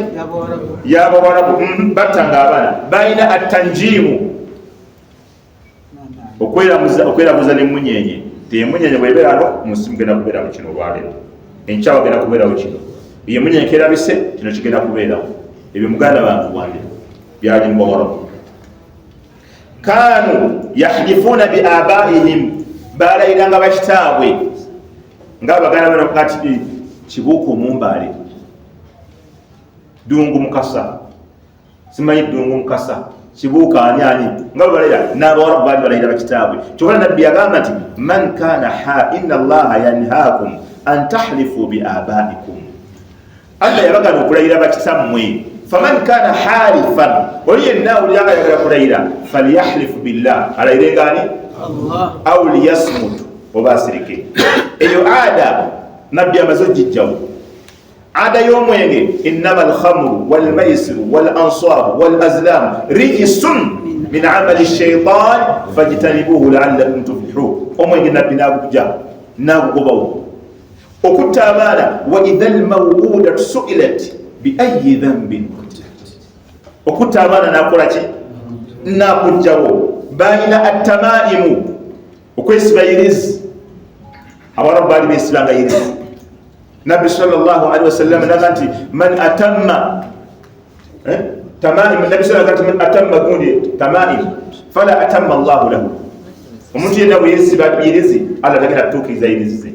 Y'Abawarabu. Battanga abaana. Balina attanjiimu, okweramuza nemunyenye. Temunyenye bwebeerano munsi mugenda kubeera mu kino, olwaleero enkya wagenda kubeerawo kino, eyo emunyenye kerabise kino kigenda kubeerawo. Ebyo muganda bange wange byali mu Bawarabu. Kanu yahlifuuna bi abaihim, balayiranga bakitaabwe ngaabaganda bano. Kati Kibuuka Omumbaale, Ddungu Mukasa, simanyi Ddungu Mukasa, Kibuuka ani ani, nga bwe balayira. N'Abawarabu baali balayira bakitaabwe. Kyokka Nabbi yagamba nti man kana ha inna Allaha yanhaakum an tahlifu bi abaikum, Allah yabagana okulayira bakitammwe. Faman kana halifan, oli yenna awulira nga ayagala kulayira, falyahlif billah, alayire ngaani, au liyasmut, oba asirike. Eyo ada Nabbi amaze ogijjawo. Ada y'omwenge, innama alkhamru walmaisiru walansabu walazlamu rijisun min amali shaitan fajtanibuhu laallakum tuflihun. Omwenge Nabbi nagujja nagugobawo. Okutta abaana, wa idha lmawudatu suilat biayi dhambin kutilat, okutta abaana nakola ki? Nakugjawo. Balina attamaimu, okwesiba yirizi. Abawarabu baali besibanga yirizi. Nabbi sallallahu wasallam naga nti man atamma tamaim, Nabbi sa nti man atamma gundi tamaim fala atamma Allahu lahu. Omuntu yenna bwe yesiba yirizi, Allah tagenda kutuukiriza yirizi ze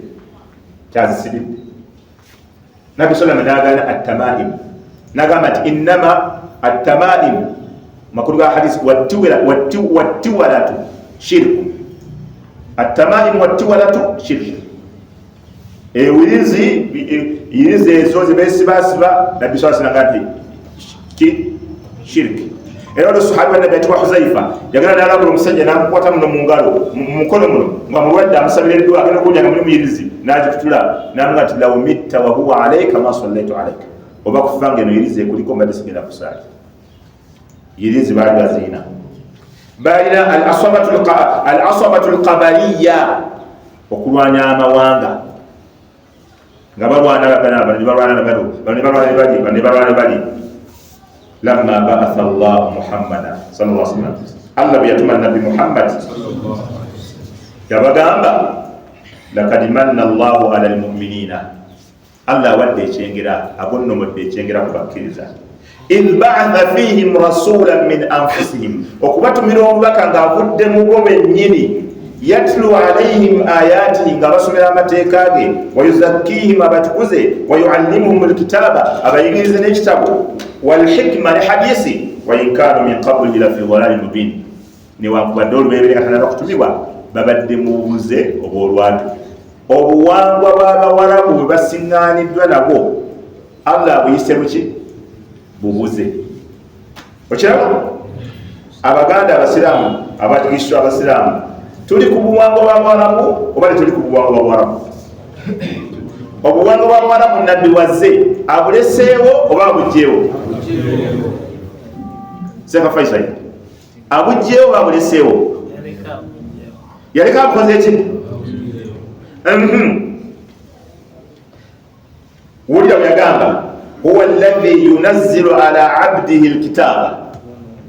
kyazisibidde. Nabbi sallam nagana atamaim, nagamba nti innama atamaim, makulu ga hadisi, wattiwalatu shirku, atamaim wattiwalatu shirku. Ewirizi, yirizi ezo zebesibasiba, Nabbi sa sallam nti ki shirki. Era olwo sahabi wa Nabbi atibwa Huzaifa yagenda nalabula omusajja, namukwata muno mu ngalo, mu mukono muno, nga mulwadde, amusabira eddwa. Agenda okuwulya nga mulimu yirizi, nagitutula, namuga nti law mitta wa huwa alaika ma sallaitu alaika, oba kufa nga eno yirizi ekuliko mbadde sigenda kusaali. Yirizi baali baziina. Balina al-asabatu al-qabaliya, okulwanya amawanga nga balwana bano balwana bano bano balwana bali bano balwana bali. Lamma ba'atha Allah Muhammada sallallahu alaihi wasallam, Allah bwe yatuma Nabbi Muhammad yabagamba laqad manna Allahu ala al-mu'minina, Allah awadde ekyengera, agonnomodde ekyengera ku bakkiriza. Idh ba'atha fihim rasulan min anfusihim, okubatumira omubaka ng'avudde mu bo bennyini. Yatlu alayhim ayatihi, nga basomera amateeka ge. Wayuzakkihim, abatukuze. Wayuallimuhum alkitaba, abayigirize n'ekitabo. Walhikma, ne hadisi. Wa in kanu min qablu ila fi dhalalin mubin, newankubadde olubeeberye nga tanaba kutumibwa babadde mu bubuze obw'olwatu. Obuwangwa bw'abawarabu bwe basiŋŋaaniddwa nabwo Allah abuyise buki? Bubuze. Okiraba Abaganda abasiraamu, Abakristo abasiraamu, tuli ku buwangwa bwa Buwarabu oba tetuli ku buwangwa bwa Buwarabu? Obuwangwa bwa Buwarabu Nabbi wazze abuleseewo oba abugyewo? Seka Faisal, abugyewo oba abuleseewo? Yaleka abukoze ki? Wulira bwe yagamba, huwa alladhi yunazzilu ala abdihi alkitaba,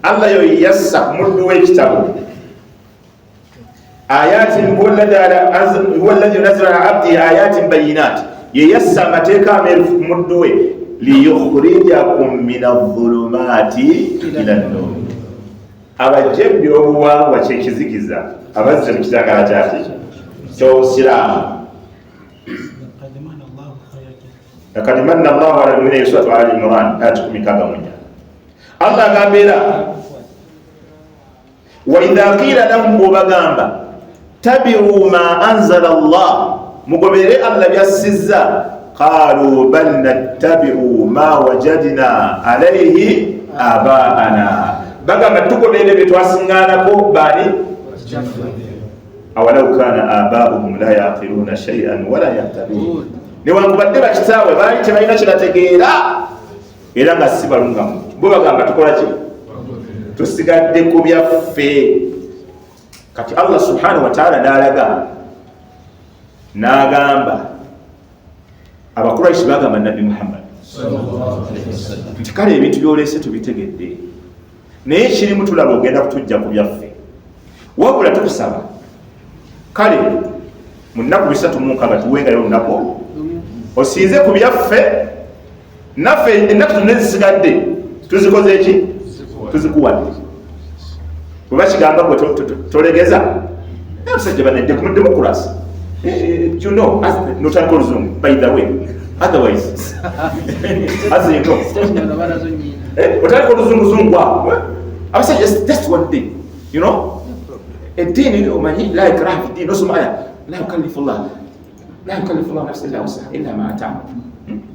Allah yo yassa ku muddu w'ekitabo. Ayatin, huwa alladhi yunazzilu ala abdihi ayatin bayinat, ye yassa amateeka ameerufu ku muddu we. Liyukhrijakum min adh-dhulumati ila an-nur, abajje ebyobuwangwa kyekizikiza abazze mu kitangala kyaki ky'obusiraamu. Laqad manna Allahu ala al-mu'minina, suratu Ali Imran aya 64. Allah agamba era, wa idha qila lahum, bw'obagamba tabi'u ma anzala Allah, mugoberere Allah byassizza, qalu bal nattabi'u ma wajadna alayhi abaana, bagamba tugoberere bye twasiŋŋaanako baani. Awalau kana abauhum la yaqiluna shay'an wala yahtadun, newankubadde bakitaabwe baali tebalina kyebategeera era nga si balungamu, bo bagamba tukola ki? Tusigadde ku byaffe. Kati Allah subhanahu wataala n'alaga n'agamba Abakuraishi bagamba Nabbi Muhammad nti kale ebintu byolese tubitegedde, naye kirimu tulaba ogenda kutujja ku byaffe, wabula tukusaba kale mu nnaku 36 tuwengayo olunaku osinze ku byaffe, naffe ennaku zonna ezisigadde tuzikoze eki? Tuzikuwadde. Bwe bakigamba gwe tolegeza abasajja banedde ku democracy, you know, notandika oluzungu, by the way, otherwise as you know, otandika oluzunguzungu awo. Abasajja, just one day, you know, eddiini omanyi, la ikraha fi ddini, osoma aya, la yukallifu llah, la yukallifu llahu nafsan illa wusaha illa ma ataa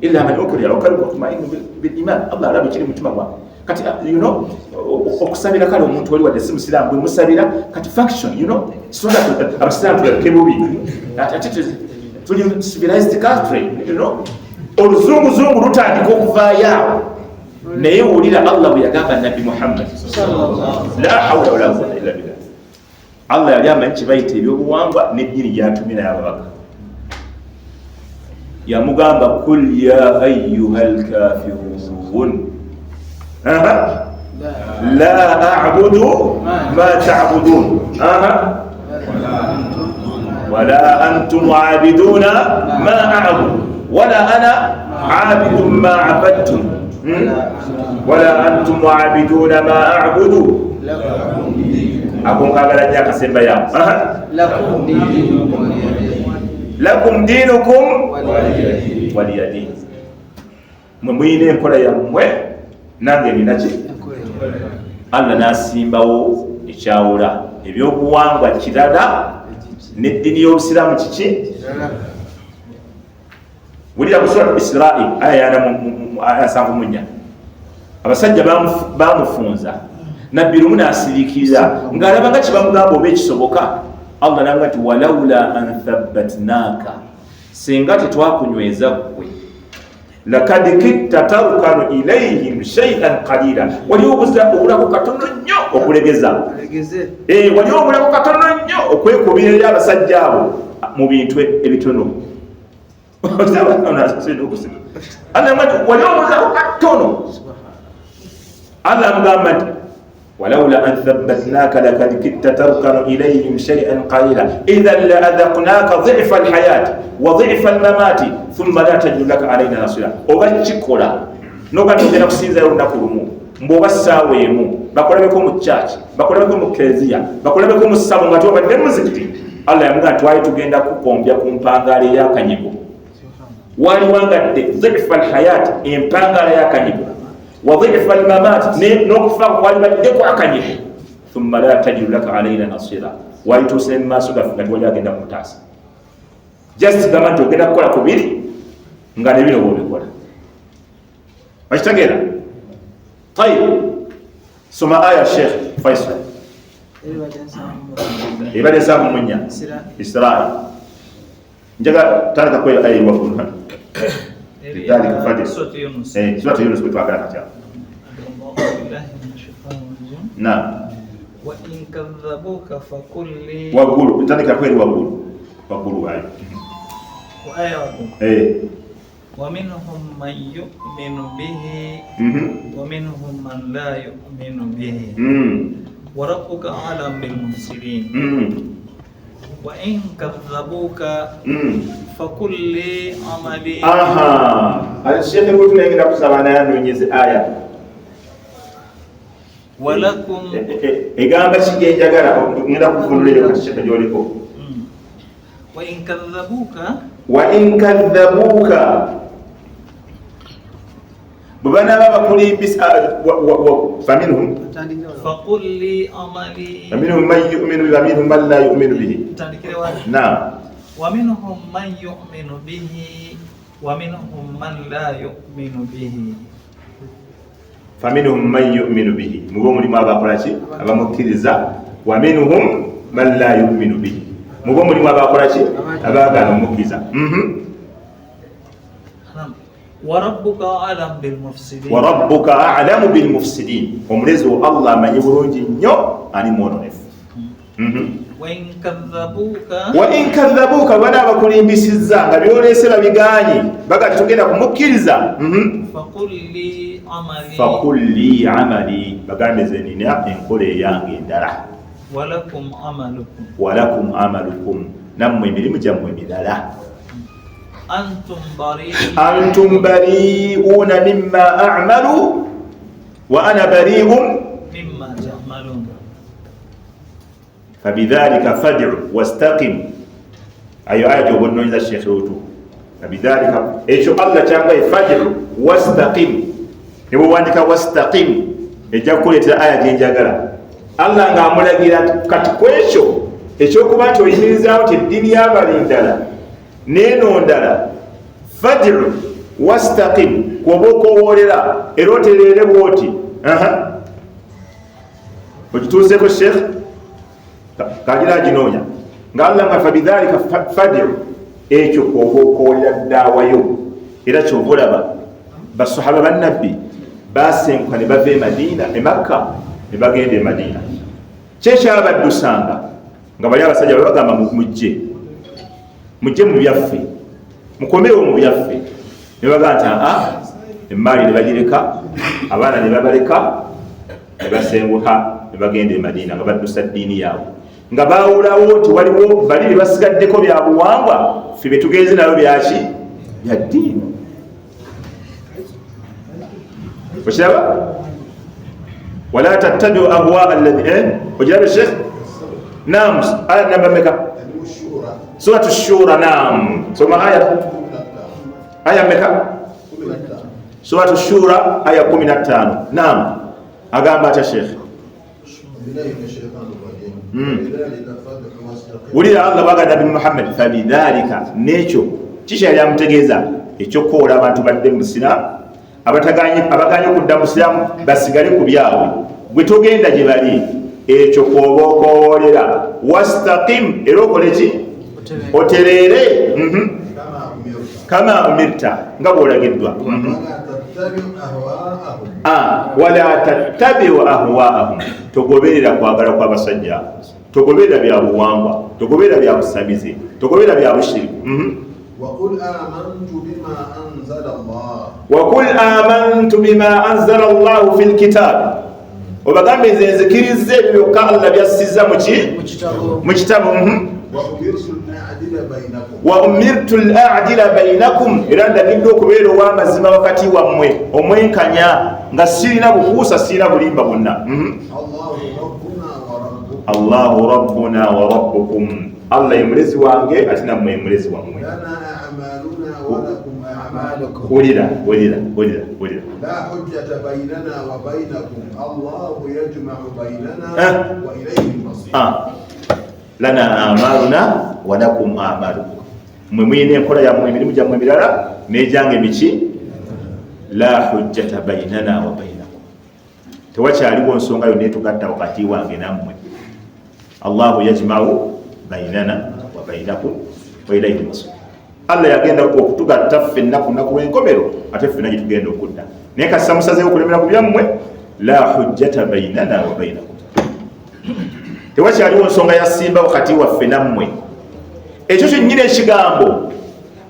illa man ukriha wa qalbuhu mutmainnu bil iman. Allah alaba ekiri mutima gwange. Kati you know, okusabira kale omuntu oli wadde si musiraamu, bwe musabira kati function, you know, abasiraamu tulabike bubi, ate tuli civilized country, you know, oluzunguzungu lutandika okuvaayo awo. Naye wulira Allah bwe yagamba Nabbi Muhammad, la hawla wala quwwata illa billah. Allah yali amanyi kibayita ebyobuwangwa n'eddiini gyatumira ababaka. Yamugamba, kul ya ayuha lkafirun la abudu ma tabudun wala antum abiduna ma abudu wala ana abidun ma abadtum wala antum abiduna ma abudu. Ako nkagala nnyo akasemba yawo, lakum dinukum waliya din, mwe muyina enkola yammwe, nange ninaki. Allah n'asimbawo ekyawula ebyobuwangwa kirala n'eddiini y'obusiraamu kiki. Wulira ku Suratu Israil aya 74, abasajja bamufunza Nabbi lumu n'asiriikirira ng'alaba nga kyebamugamba oba ekisoboka. Allah nanga nti walaula an thabbatnaka, singa tetwakunyweza ggwe. Lakad kitta tarkanu ilayhim shay'an qalila, wali obuza obulako katono nnyo okulegeza, wali obulako katono nnyo okwekubira eri abasajja abo mu bintu ebitono. Wali obulako katono. Allah amugamba nti walaula an thabbatnaka lakad kitta tarkanu ilayhim shay'an qalila idhan la adhaqnaka dhi'fa alhayati wa dhi'fa almamati thumma la tajidu laka alayna nasira. Oba kikola nogati ogenda kusinzayo olunaku lumu, mbwoba ssaawa emu bakolabeko mu church, bakolabeko mu kereziya, bakolabeko mu ssabo nga tobadde muzikiti. Allah yamugamba twali tugenda kukombya ku mpangaala ey'akanyigo, waliwangadde dhi'fa alhayati, empangaala y'akanyigo, wa dhi'fa almamat, n'okufa kwalibaddeko akanyigo, thumma la tajidu laka alayna nasira, walituuse mu maaso gaffe nga tewali agenda kutaasa. Just gamba nti ogenda kukola kubiri nga nebino bwobikola. Okitegeera? Tayib, soma aya Sheikh Faisal ebadde 74 Israel. Njaga tandika kweyo aya waggulu. Lidhalika fadil Suratu Yunus bwetwagala katya. Naam, waggulu tandika kweri waggulu waggulu ayo ومنهم من يؤمن به ومنهم من لا يؤمن به وربك أعلم بالمفسدين وإن كذبوك فقل لي عملي. Aha, Sheikh wetu naenda kusaba naye anonyeze aya walakum egamba kigenjagala ngenda kuvunula eyo kati Sheikh gyoliko. Wa in kadhabuka, wa in kadhabuka, bwe banaaba bakulimbisa, faminhum faqul li amali, faminhum man yu'minu bihi wa minhum man la yu'minu bihi. Naam, wa minhum man yu'minu bihi wa minhum man la yu'minu bihi. Faminhum man yu'minu bihi, mubo mulimu abakola ki? Abamukkiriza. Wa minhum man la yu'minu bihi, mubo mulimu abakola ki? Abaagaana omukkiriza. Warabbuka a'lamu bil mufsidin, warabbuka a'lamu bil mufsidin, omulezi wo Allah amanyi bulungi nnyo ani mwononefu. Wa in kadhabuka, bana abakulimbisizza nga byoleese babigaanyi baga tugenda kumukkiriza. Faqul li amali, bagambe nze nina enkola eyange endala. Walakum amalukum, walakum amalukum, nammwe emirimu gyammwe emirala. Antum bari'una mimma a'malu wa ana bari'un mimma ta'malun. Fabidhalika fad'u wastaqim, ayo aya gy'obonnoonyeza Sheikh Lutu. Fabidhalika, ekyo Allah kyangaye fad'u wastaqim, ne bw'owandika wastaqim ejja kukuleetera aya gye njagala. Allah ng'amulagira kati ku ekyo ekyokuba nti oyimirizaawo nti eddiini y'abali ndala n'eno ndala, fad'u wastaqim, kwoba okowoolera era otereere bw'oti. Okituuseeko Sheikh kagira aginoonya nga Allah nga fabidhalika fad'u, ekyo kwoba okowoolera ddaawayo. Era kyova olaba basahaba bannabbi basenguka ne bava e Madiina, e Makka ne bagenda e Madiina. Kyekyabadusanga nga bali abasajja babagamba mujje mujje mu byaffe, mukomewo mu byaffe. Ne bagamba nti aa, emmaali ne bagireka, abaana ne babaleka, ne basenguka ne bagenda e Madiina nga baddusa ddiini yaabwe, nga baawulawo nti waliwo bali bye basigaddeko bya buwangwa, ffe bye tugenze nabyo byaki? Bya ddiini. Okiraba? Wala tattabiu ahwaa alladhina, okiraba Sheikh? Naam, aya namba meka? Suratu Shura. Naam, soma aya meka? Suratu Shura aya 15. Naam, agamba atya Sheikh? Wulira Allah baga Nabi Muhammad fabidhalika, nekyo kiki yali amutegeeza? Ekyokkola abantu badde mu Busiraamu, abagaanye okudda mu Busiraamu basigale ku byabwe, gwe togenda gye bali, ekyo kwoba okowoolera. Wastaqim, era okole ki? Otereere. Kama umirta, nga bw'olagiddwa. Wala tattabiu ahwaahum, togoberera kwagala kw'abasajja, togoberera bya buwangwa, togoberera bya busamize, togoberera bya bushiriku. Wakul amantu bima anzala Allahu fil kitab, obagambe nze nzikirizza ebyo byokka Allah byassiza mu kitabu. Wa umirtu al-a'dila bainakum, era ndagiddwa okubeera ow'amazima wakati wammwe, omwenkanya, nga sirina bukuusa, sirina bulimba bwonna. Allahu rabbuna wa rabbukum, Allah ye mulezi wange ate nammwe ye mulezi wammwe. Wulira, wulira, wulira, wulira. La hujjata baynana wa baynakum Allahu yajma'u baynana wa ilayhi al-masir. Lana a'maluna wa lakum a'malukum, mwe mulina enkola yammwe, emirimu gyammwe emirala n'egyange miki. La hujjata baynana wa baynakum, tewakyaliwo nsonga yonna etugatta wakati wange nammwe. Allahu yajma'u baynana wa baynakum wa ilayhi al-masir. Allah yagenda okutugatta ffenna ku lunaku lw'enkomero, ate ffenna gye tugenda okudda. Naye kasita musazeewo okulemera ku byammwe, la hujjata baynana wa baynakum, tewakyaliwo nsonga ya simba wakati waffe nammwe. Ekyo kyennyini ekigambo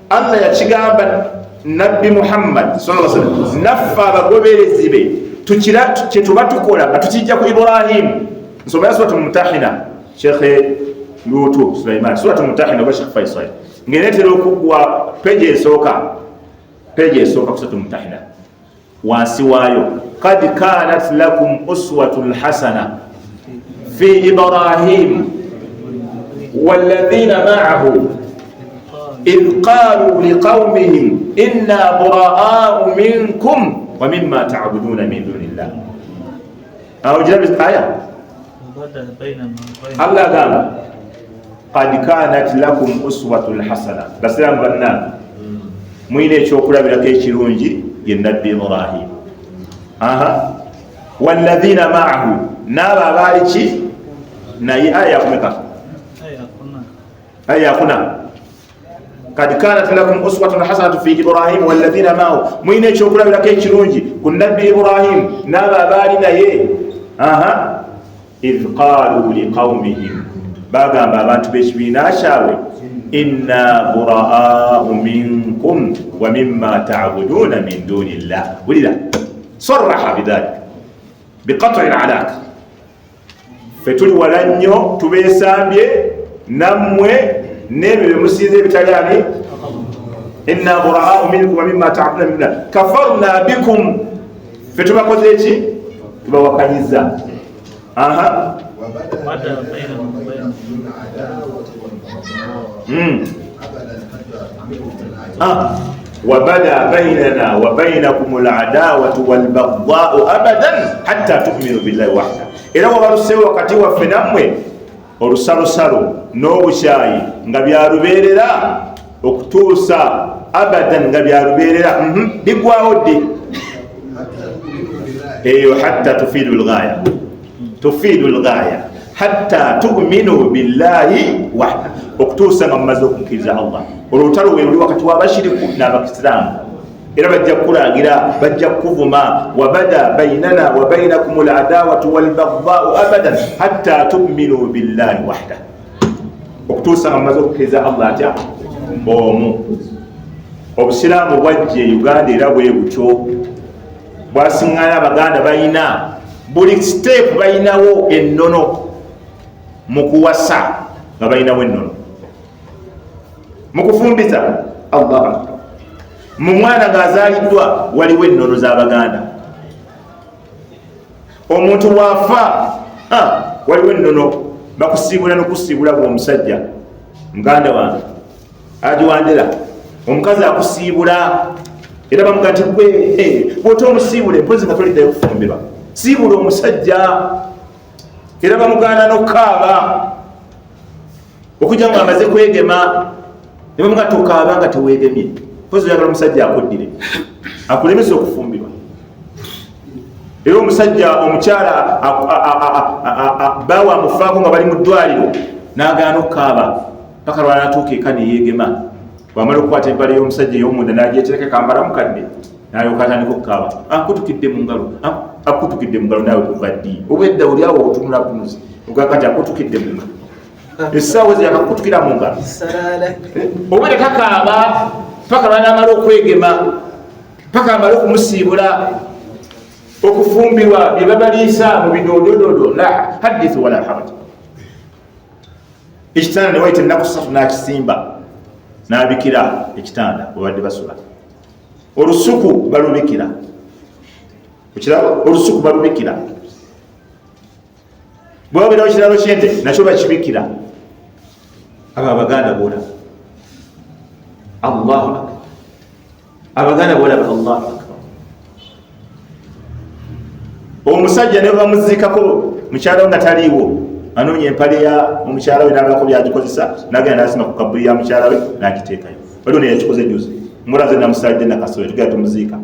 Allah yakigamba Nabbi Muhammad sallallahu alaihi wasallam, naffe abagoberezi be kye tuba tukola nga tukijja ku Ibrahim. Nsoma ya Suratul Mumtahina, Sheikh Lutu Sulaiman, Suratul Mumtahina oba Sheikh Faisal, ng'eneetera okuggwa peji esooka, peji esooka ku Suratul Mumtahina, wansi waayo kad kanat lakum uswatun hasana fi Ibrahim walladhina ma'ahu idh qalu liqawmihim inna buraa'u minkum wa mimma ta'buduna min dunillah. Awo girabe aya Allah agamba qad kanat lakum uswatun hasana. Basiraamu bannange, mulina ekyokulabirako ekirungi ye Nabbi Ibrahim. Walladhina ma'ahu, n'abo abaali ki naye. Aya yakumeka? Aya yakuna. Kad kanat lakum uswatun hasanatu fi Ibrahim walladhina ma'ahu, mulina ekyokulabirako ekirungi ku Nabbi Ibrahim n'abo abaali naye. Idh qalu liqawmihim, bagamba abantu b'ekibiina kyabwe, inna buraa'u minkum wa mimma ta'buduna min dunillah. Wulira, sarraha bidhalika biqat'i al-alaq, ffe tuli wala nnyo, tubeesambye nammwe n'ebyo bye musinza ebitali ani. Inna buraa'u minkum wa mimma ta'buduna min dunillah kafarna bikum, ffe tubakoze ki? Tubawakanyiza. Wabada bainana wa bainakum al-adawatu wal-baghdha'u abadan hatta tu'minu billahi wahda. Era wabaluseewo wakati waffe nammwe olusalosalo n'obukyayi nga byalubeerera okutuusa abadan, nga byalubeerera. Biggwawo ddi eyo? Hatta tufiidu lghaya, tufiidu lghaya hatta tu'minu billahi wahda, okutuusa nga mumaze okukkiriza Allah. Olwo olutalo we luli wakati w'abashiriku n'abakisiraamu, era bajja kukulangira, bajja kukuvuma. Wabada bainana wa bainakum al-adawatu wal-baghdha'u abadan hatta tu'minu billahi wahda, okutuusa nga mumaze okukkiriza Allah atya omu. Obusiraamu bwajja e Uganda era bwe butyo bwasiŋŋaana. Abaganda balina buli step, balinawo ennono mu kuwasa, nga balinawo ennono mu kufumbiza, Allah akbar, mu mwana ng'azaaliddwa waliwo ennono z'Abaganda. Omuntu bw'afa waliwo ennono, bakusiibula n'okusiibula bw'omusajja. Muganda wange agiwandera omukazi akusiibula, era bamuga nti gwe bw'ota omusiibula mpozi nga toliddayo kufumbirwa, siibula omusajja. Era bamugaana n'okukaaba okujja nga amaze kwegema, ne bamuga tokaaba nga teweegemye, mpozi oyagala omusajja akuddire akulemesa okufumbirwa. Era omusajja omukyala baawe amufaako nga bali mu ddwaliro n'agaana okukaaba paka lwanatuuka eka neyeegema. Bwamala okukwata empale y'omusajja ey'omunda n'agyetereka kambala mukadde, n'alyoka atandika okukaaba, akutukidde mu ngalo, akutukidde mu ngalo. Naawe kuva ddi obwedda oli awo otunula butunuzi ogakati akutukidde mu ngalo? Essaawa ezo yakakutukira mu ngalo, obwedda takaaba paka lwanamala okwegema, paka amale okumusiibula, okufumbirwa bye babaliisa mu bidodododo. La hadithu wala haraj. Ekitanda newayita ennaku 3 n'akisimba n'abikira ekitanda webadde basula. Olusuku balubikira, okiraba, olusuku balubikira. Bwebabeerawo kiralo kyente nakyo bakibikira. Abo abaganda bolaba, Allahu akbar, abaganda bolaba, Allahu akbar. Omusajja ne bamuziikako mukyala we nga taliiwo, anoonya empale ya omukyala we nabako byagikozesa, nagenda nasima ku kabuli ya mukyala we nagiteekayo. Waliwo neyakikoze juzi, mulaze namusalidde nakasobe, tugenda tumuziika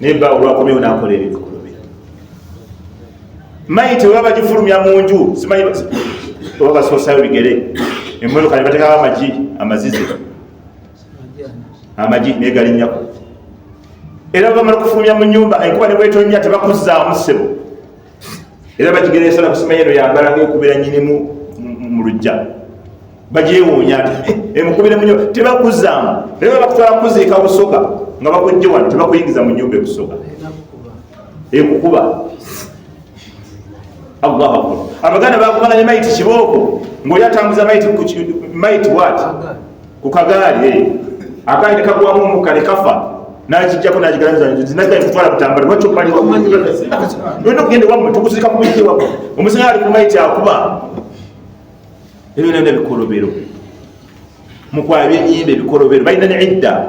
naye ba olwakomyewo nakola ebikolobero. Mayiti weba bagifulumya mu nju, simanyi oba basoosayo bigere, emmotoka ne bateekawo amagi amazize, amagi naye galinnyako. Era bamala okufulumya mu nyumba, enkuba ne bwetonya tebakuzzaamu ssebo, era bagigeresala kusimanyi eno yambala ngaekubira nyinimu mu lujja, bagyewuunya nti emukubire mu nyumba, tebakuzaamu. Naye bakutwala kuziika Busoga nga bakujje wano, tebakuyingiza mu nyumba ebusoga, ekukuba. Allahu akbar. Abaganda bakubanga ne mayiti kibooko, ng'oli atambuza mayiti mayiti bwati ku kagaali, akaali ne kagwamu omukka ne kafa, nakijjako nakigalamiza kutwala butambala. Lwaki obali olina okugenda ewammwe? Tukuziika ku mujje wammwe. Omusinga ali ku mayiti akuba ebyo nabyo bikolobero mukwabya enyimba, ebikolobero. Balina ne idda,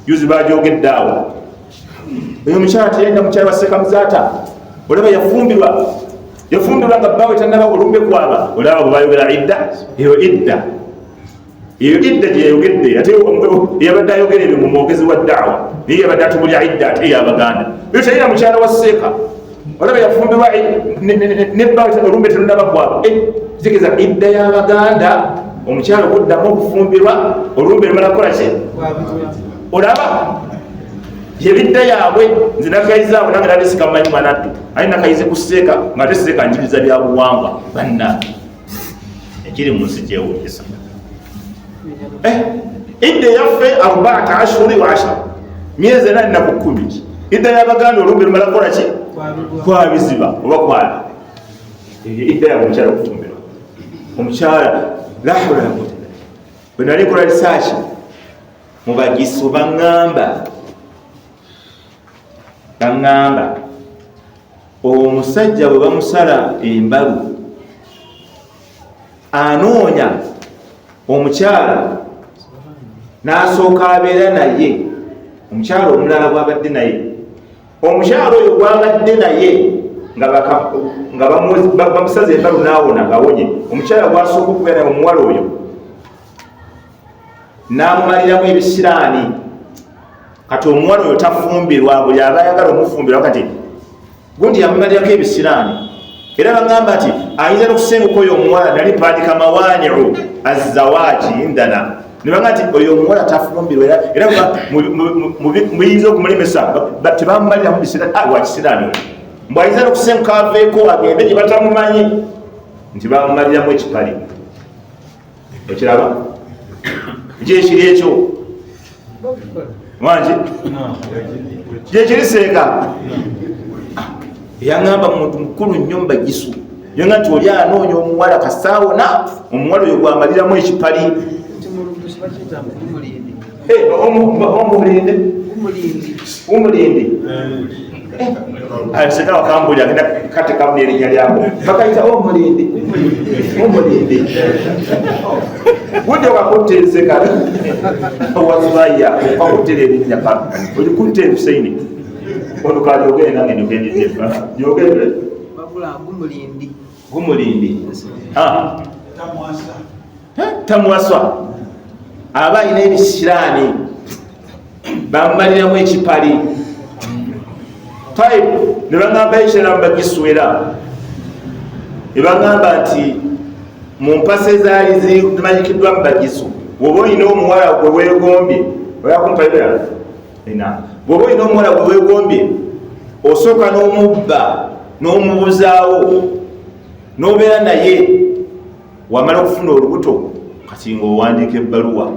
juzi bajogedde awo. Oyo omukyala teyalina mukyala wa Sekamuzaata, olaba yafumbirwa, yafumbirwa nga bbaawe tannaba olumbe kwaba. Olaba bwe bayogera idda eyo, idda eyo, idda gye yayogedde, ate eyabadde ayogera ebyo mu mwogezi wa daawa naye yabadde atubulya idda ate ey'Abaganda. Oyo teyalina mukyala wa Seeka, olaba yafumbirwa ne bbaawe olumbe terunaba kwaba. Kitegeeza idda y'Abaganda omukyala okuddamu okufumbirwa olumbe lumala kukola ki? Olaba yebidda yaabwe. Nze nakayize awo, nange nali sikamanyi mwanattu, aye nakayize ku Seeka, nga ate Seeka njigiriza bya buwangwa. Bannange, ekiri mu nsi kyewunyisa. Idda eyaffe arbaata ashhuri wa ashara, myezi 4 ennaku 10. Idda y'Abaganda olumbe lumala kukola ki? Kwabiziba oba kwabi. Eyo idda yabwe omukyala okufumbirwa omukyala. La hawla wala quwwata illa billah. Bwe nali nkola research mu Bagisu, baŋŋamba omusajja bwe bamusala embalu anoonya omukyala n'asooka abeera naye, omukyala omulala gwabadde naye. Omukyala oyo gwabadde naye nga bamusaza embalu n'awona, ngawonye, omukyala gwasooka okubeera naye, omuwala oyo n'amumaliramu ebisiraani. Kati omuwala oyo tafumbirwa, buli aba ayagala omufumbirwa kati gundi yamumalirako ebisiraani. Era bagamba nti ayinza n'okusenguka oyo omuwala. Nali mpandika mawaniu azawaji indana, nebagamba nti oyo omuwala tafumbirwa, era muyinza okumulemesa, tebamumaliramu wa kisiraani oyo, mbw ayinza n'okusenguka aveeko agende gye batamumanyi nti bamumaliramu ekipali. Okiraba gyekiri ekyo wangi gyekiri. Seeka yaŋamba muntu mukulu nnyo mubagisu, yanga nti oli anoonya omuwala kasaawona omuwala oyo gwamaliramu ekipali. Omulindi, omulindi seka wakambuli agenda katekamu erinnya lyako, bakayita omulindi, omulindi budde wakutta enseka wazubaya okakuttera erinnya olikutte Husaini ono kalyogere nange nyogendedde yogere. Gumulindi tamwaswa, aba alina ebisiraani bamumaliramu ekipali. Type ne bagamba ekirala mubagiswera, ne bagamba nti Mu mpasa ezaali zimanyikiddwa mu Bagisu, bw'oba olina omuwala gwe weegombye, oyakumpaibera bw'oba olina omuwala gwe weegombye, osooka n'omubba n'omubuzaawo n'obeera naye. Wamala okufuna olubuto, kati ng'owandiika ebbaluwa,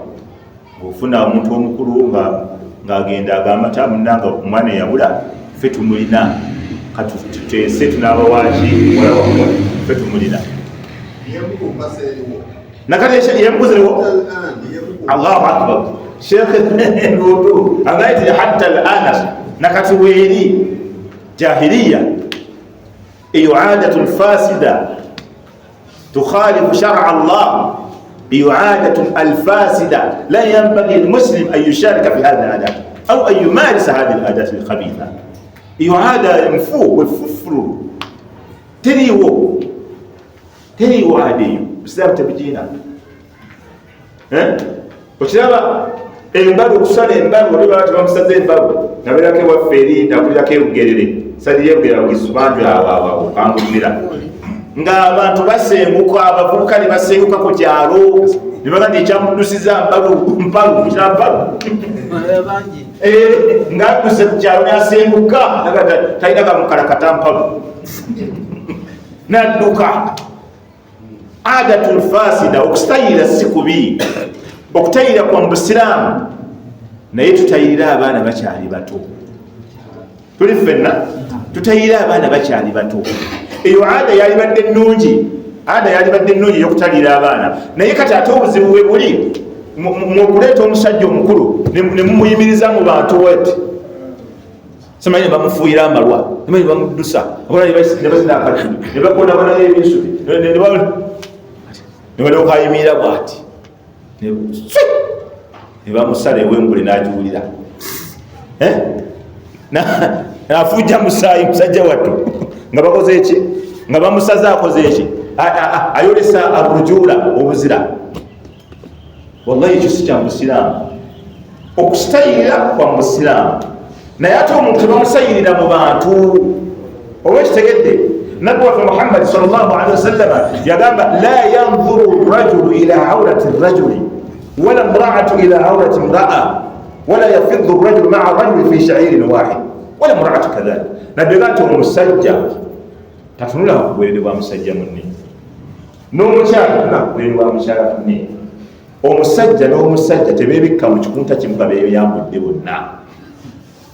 ng'ofuna omuntu omukulu ng'agenda agamba ta munanga omwana eyabula ffe tumulina, katuteese tunaaba waki muwala wammwe, ffe tumulina. Nakati yemukuziriwo. Allahu akbar. Sheikh Lutu agambye nti hatta al-ana, nakati weeri jahiliya eyo adatun fasida tukhalifu shara Allah, eyo adatun alfasida la yanbaghi lmuslim an yusharika fi hadhihi aladat au an yumarisa hadhihi aladat alkhabitha. Eyo ada nfu wefufuru, teriiwo, teriiwo ada eyo, busiraamu tebugiina. Okiraba embalu, okusala embalu, oli baba tebamusaze embalu. Nabeerako ewaffe eri, nakulirako ebugerere, sali yebugerere gisubanju awo kangumira ng'abantu basenguka, abavubuka ne basenguka ku kyalo ne baga nti ekyamuddusiza mbalu, mpalu kira mpalu, ng'adduse ku kyalo n'asenguka, talina kamukalakata mpalu n'adduka. Adatul fasida. Okusitayirira si kubi, okutayirira kwa mu busiraamu, naye tutayirira abaana bakyali bato. Tuli ffenna tutayirira abaana bakyali bato. Eyo ada yalibadde nnungi, ada yalibadde nnungi eyokutalira abaana, naye kati ate obuzibu bwe buli mu okuleeta omusajja omukulu ne mumuyimiriza mu bantu wet, simanyi ne bamufuuyira amalwa, simanyi ne bamuddusa, ne bazina akatuli, ne bakonabanayo ebinsubi, ne balyoka ayimirira bwati, ne bamusala ewembule n'agiwulira afujja musaayi musajja wattu nga bakoze eki, nga bamusaze akoze eki, ayolesa arujula, obuzira. Wallahi ekyo si kya musiraamu. Okusitayirira kwa musiraamu, naye ate omuntu tebamusayirira mu bantu. Oba ekitegedde, nabbi waffe Muhammadi sallallahu alaihi wasallama yagamba la yanzuru rajulu ila aurati rajuli wala mraatu ila aurati mraa wala yafiddu rajulu maa rajuli fi shairin wahid wala mraatu kadhalik. Nabbi ga nti omusajja tatunula ku bwerere bwa musajja munne, n'omukyala tatunula ku bwerere bwa mukyala munne. Omusajja n'omusajja tebebikka mu kikunta kimu nga beyambudde bonna.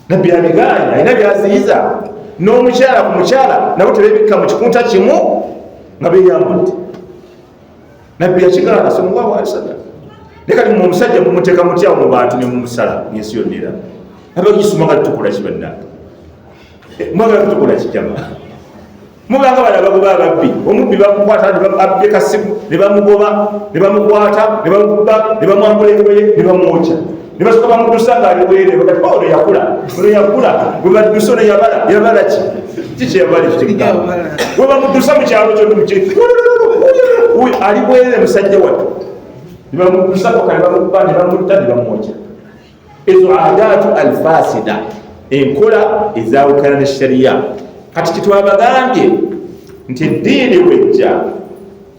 Nabbi abigaanya, alina byaziyiza. N'omukyala ku mukyala nabo tebebikka mu kikunta kimu nga beyambudde. Nabbi yakigaana sallallahu alaihi wasallam. Naye kati mu omusajja mumuteeka mutyawo mu bantu ne mumusala ng'ensi yonna era abagisoma? Nga tukola ki bannange? Mwagala tukola ki jama? Mubanga bano abagoba ababbi, omubbi bamukwata abbye kasimu, ne bamugoba, ne bamukwata, ne bamukuba, ne bamwambula engoye, ne bamwokya, ne basooka bamudusa nga ali bwerere. Bakati ono yakula, ono yakula. Bwe baddusa ono yabala, yabala ki? Kiki yabala ekyo kyekugamba? Bwe bamudusa mu kyalo kyonna ali bwerere musajja wattu, ne bamudusa paka ne bamukuba, ne bamutta, ne bamwokya. Ezo adaatu alfasida, enkola ezawukana ne shariya. Kati kitwabagambye nti eddiini bwejja,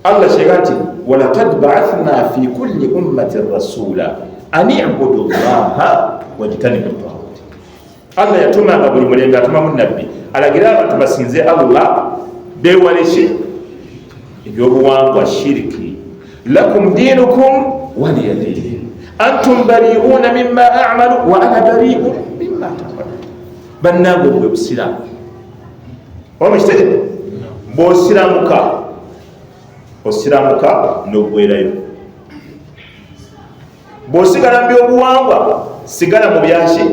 Allah kyega nti walakad baathna fi kulli ummatin rasula an ibudu llaha wajtanibu tagut. Allah yatumanga buli mulembe, atumamu nabbi alagire abantu basinze Allah, bewale ki? Ebyobuwangwa, shiriki. Lakum dinukum waliya dini, antum bariuna mima amalu wa ana bariu mima tamalu. Bannange, obwe busiraamu oba mukitegedde? Bwosiramuka, osiramuka nogwerayo. Bw'osigala mu byobuwangwa, sigala mu byaki,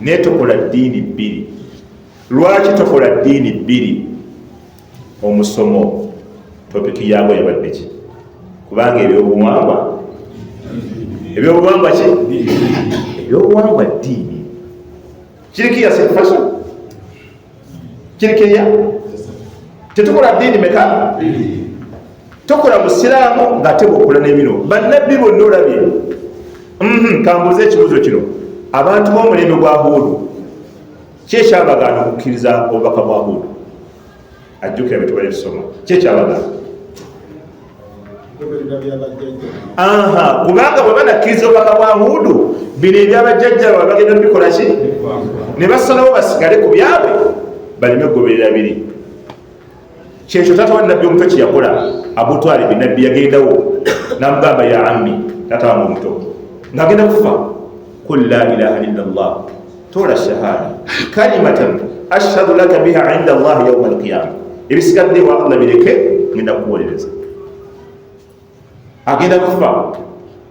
naye tokola ddiini bbiri. Lwaki tokola ddiini bbiri? Omusomo topiki yaabwe yabadde ki? Kubanga ebyobuwangwa, ebyobuwangwa ki? Ebyobuwangwa ddiini. Kirikiya sefaso kirikiya. Tetukola ddiini meka? Tokola musiraamu ng'ate bwokola n'ebino bannabbi bonna olabye. Kambuuze ekibuuzo kino: abantu b'omulembe gwa Huudu, ki ekyabagaana okukkiriza obubaka bwa Huudu? Ajjukira bwe tubale tusoma, ki ekyabagaana? Kubanga bwe banakkiriza obubaka bwa Huudu, bino ebyabajjajja baabwe bagenda bikola ki? Ne basalawo basigale ku byabwe baleme kugoberera biri. Kyekyo taata wa nabbi omuto kye yakola. Abu Talibi, nabbi yagendawo n'amugamba, ya ammi, taata wange omuto ng'agenda kufa, qul la ilaha illa llah, toola shahada, kalimatan ashhadu laka biha inda allahi yauma alqiyama, ebisigadde wa Allah bireke, ngenda kukuwolereza. Agenda kufa,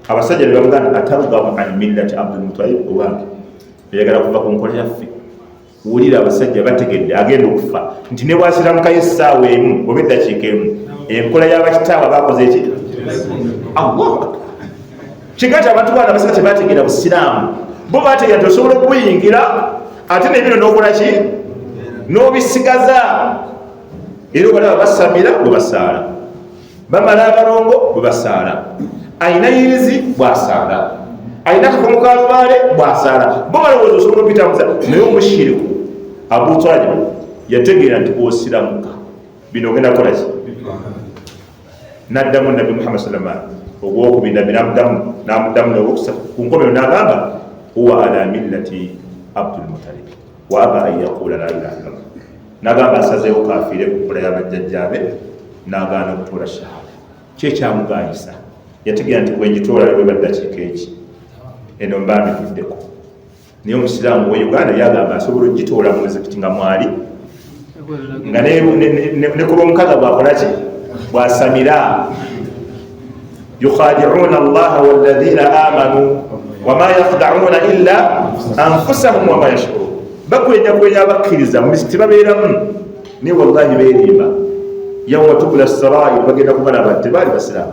abasajja ne bamugamba, atargabu an millati Abdulmutalib, owange oyagala kuva ku nkola yaffe? Wulira, abasajja bategedde agenda okufa, nti ne bwasiramukayo essaawa emu oba eddakiika emu, enkola y'abakitaabwe bakoze eki? Allahu akbar! Kiga nti abantu bana abasinga tebategeera busiraamu. Bo bategeera nti osobola okubuyingira ate nebino nokola ki, n'obisigaza. Era obalaba basamira bwe basaala, bamala abalongo bwe basaala, ayina yirizi bwasaala, ayina akakomo ka lubaale bwasaala. Bo balowooza osobola okubitambuza. Naye omushiriku Abu Talib yategeera nti osiramuka bino ogenda kukola ki? Naddamu nabbi Muhammad sallama ogwokubiri, nabbi namuddamu, namuddamu nogwokusatu, ku nkomero nagamba, huwa ala millati Abdulmutalib wa aba an yaqula la ilaha illallah. Nagamba asazeewo kafiire ku nkola y'abajjajjaabe, nagaana okutuula shahada. Kyekyamuganyisa, yategeera nti bwengitoola bweba ddakiika eki eno mba mbivuddeko. Naye omusiraamu we Uganda yagamba asobola okugitoola mu muzikiti nga mwali nga ne ku lwomukaga bwakolaki, bwasamira. Yukhadiuna allaha walladhina amanu wama yakhda'una illa anfusahum wama yashurun. Bakwenyakwenya abakkiriza mu mizikiti babeeramu, naye wallahi beerimba. Yauma tubula sarair, bagenda kubalaba tebaali basiraamu.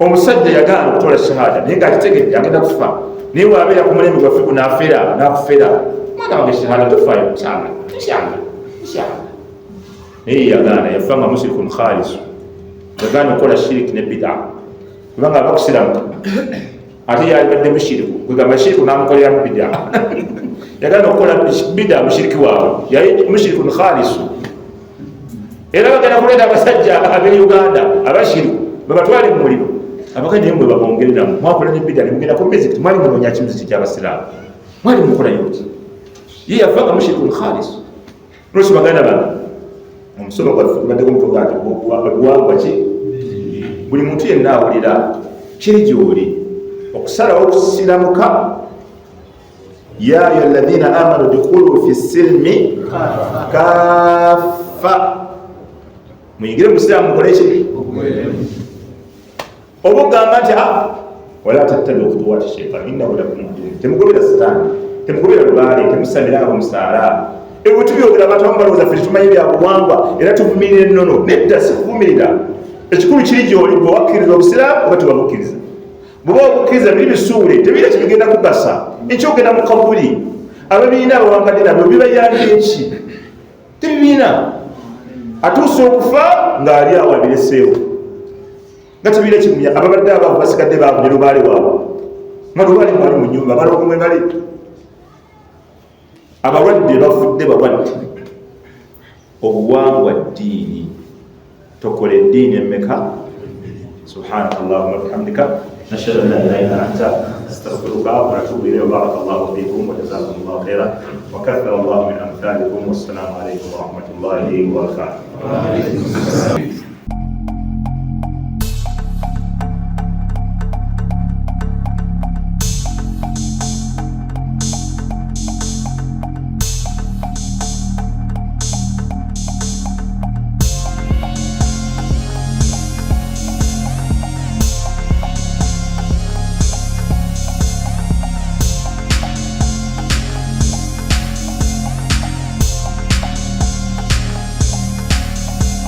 Omusajja yagaana okutoola shahada, naye ngaakitegedde agenda kufa. Naye wabeera ku mulembe gwaffe guno, afera nakufera, mwana wange, shahada tofaayo, inshallah, inshallah, inshallah. Naye yagaana, yafa nga musirikun khalisu. Yagaana okukola shiriki ne bida, kubanga aba kusiramuka ate yalibadde mushiriku, kwegamba shiriku namukoleramu bida. Yagaana okukola bida, mushiriki waabwe yali musirikun khalisu. Era bagenda kuleeta abasajja ab'e Uganda abashiriku babatwale mu muliro. Abakadde naye mwe babongereramu, mwakola ne bida nemugenda ku mizikiti, mwali munoonya kimizikiti ky'abasiraamu, mwali mukolayo ki? Ye yafa nga musirikun khalisu. Lwaki baganda bano omusomo gwaffe gubaddeko mutuga nti obuwangwa ki? Buli muntu yenna awulira kiri gy'oli okusalawo okusiramuka. Ya ayuha alladhina amanu dukhulu fi silmi kafa, muyingire musiraamu mukole ki? Oba ogamba nti wala tattabiu khutuwati shaitan innahu lakum aduwwun, temugobera sitaani, temugobera lubaale, temusamira nga bwemusaala. Ebyo tubyogera abantu abamu balowooza ffe tetumanyi bya buwangwa era tuvumirira ennono. Nedda, si kuvumirira. Ekikulu kiri gyoli gwe wakkiriza obusiraamu oba tewabukkiriza. Bw'oba wabukkiriza, biri bisuule, tebirina kibigenda kugasa. Ekyogenda mu kabuli, ababiina abawangadde nabyo bibayambye ki? Tebibiina. Atuuse okufa ng'ali awo abireseewo nga tebirina kimumya. Ababadde abaavu basigadde baavu ne lubaale waabwe, nga lubaale mwali mu nyumba, abalongo mwe bali, abalwadde bafudde balwadde. Obuwangwa ddiini, tokola eddiini emmeka? Subhanaka allahuma bihamdika, nashhadu an la ilaha illa anta, astaghfiruka wa atubu ilayk. Baraka llahu fikum wa jazakum llahu khaira wa kathara llahu min amthalikum. Wassalamu alaikum warahmatullahi wabarakatuh.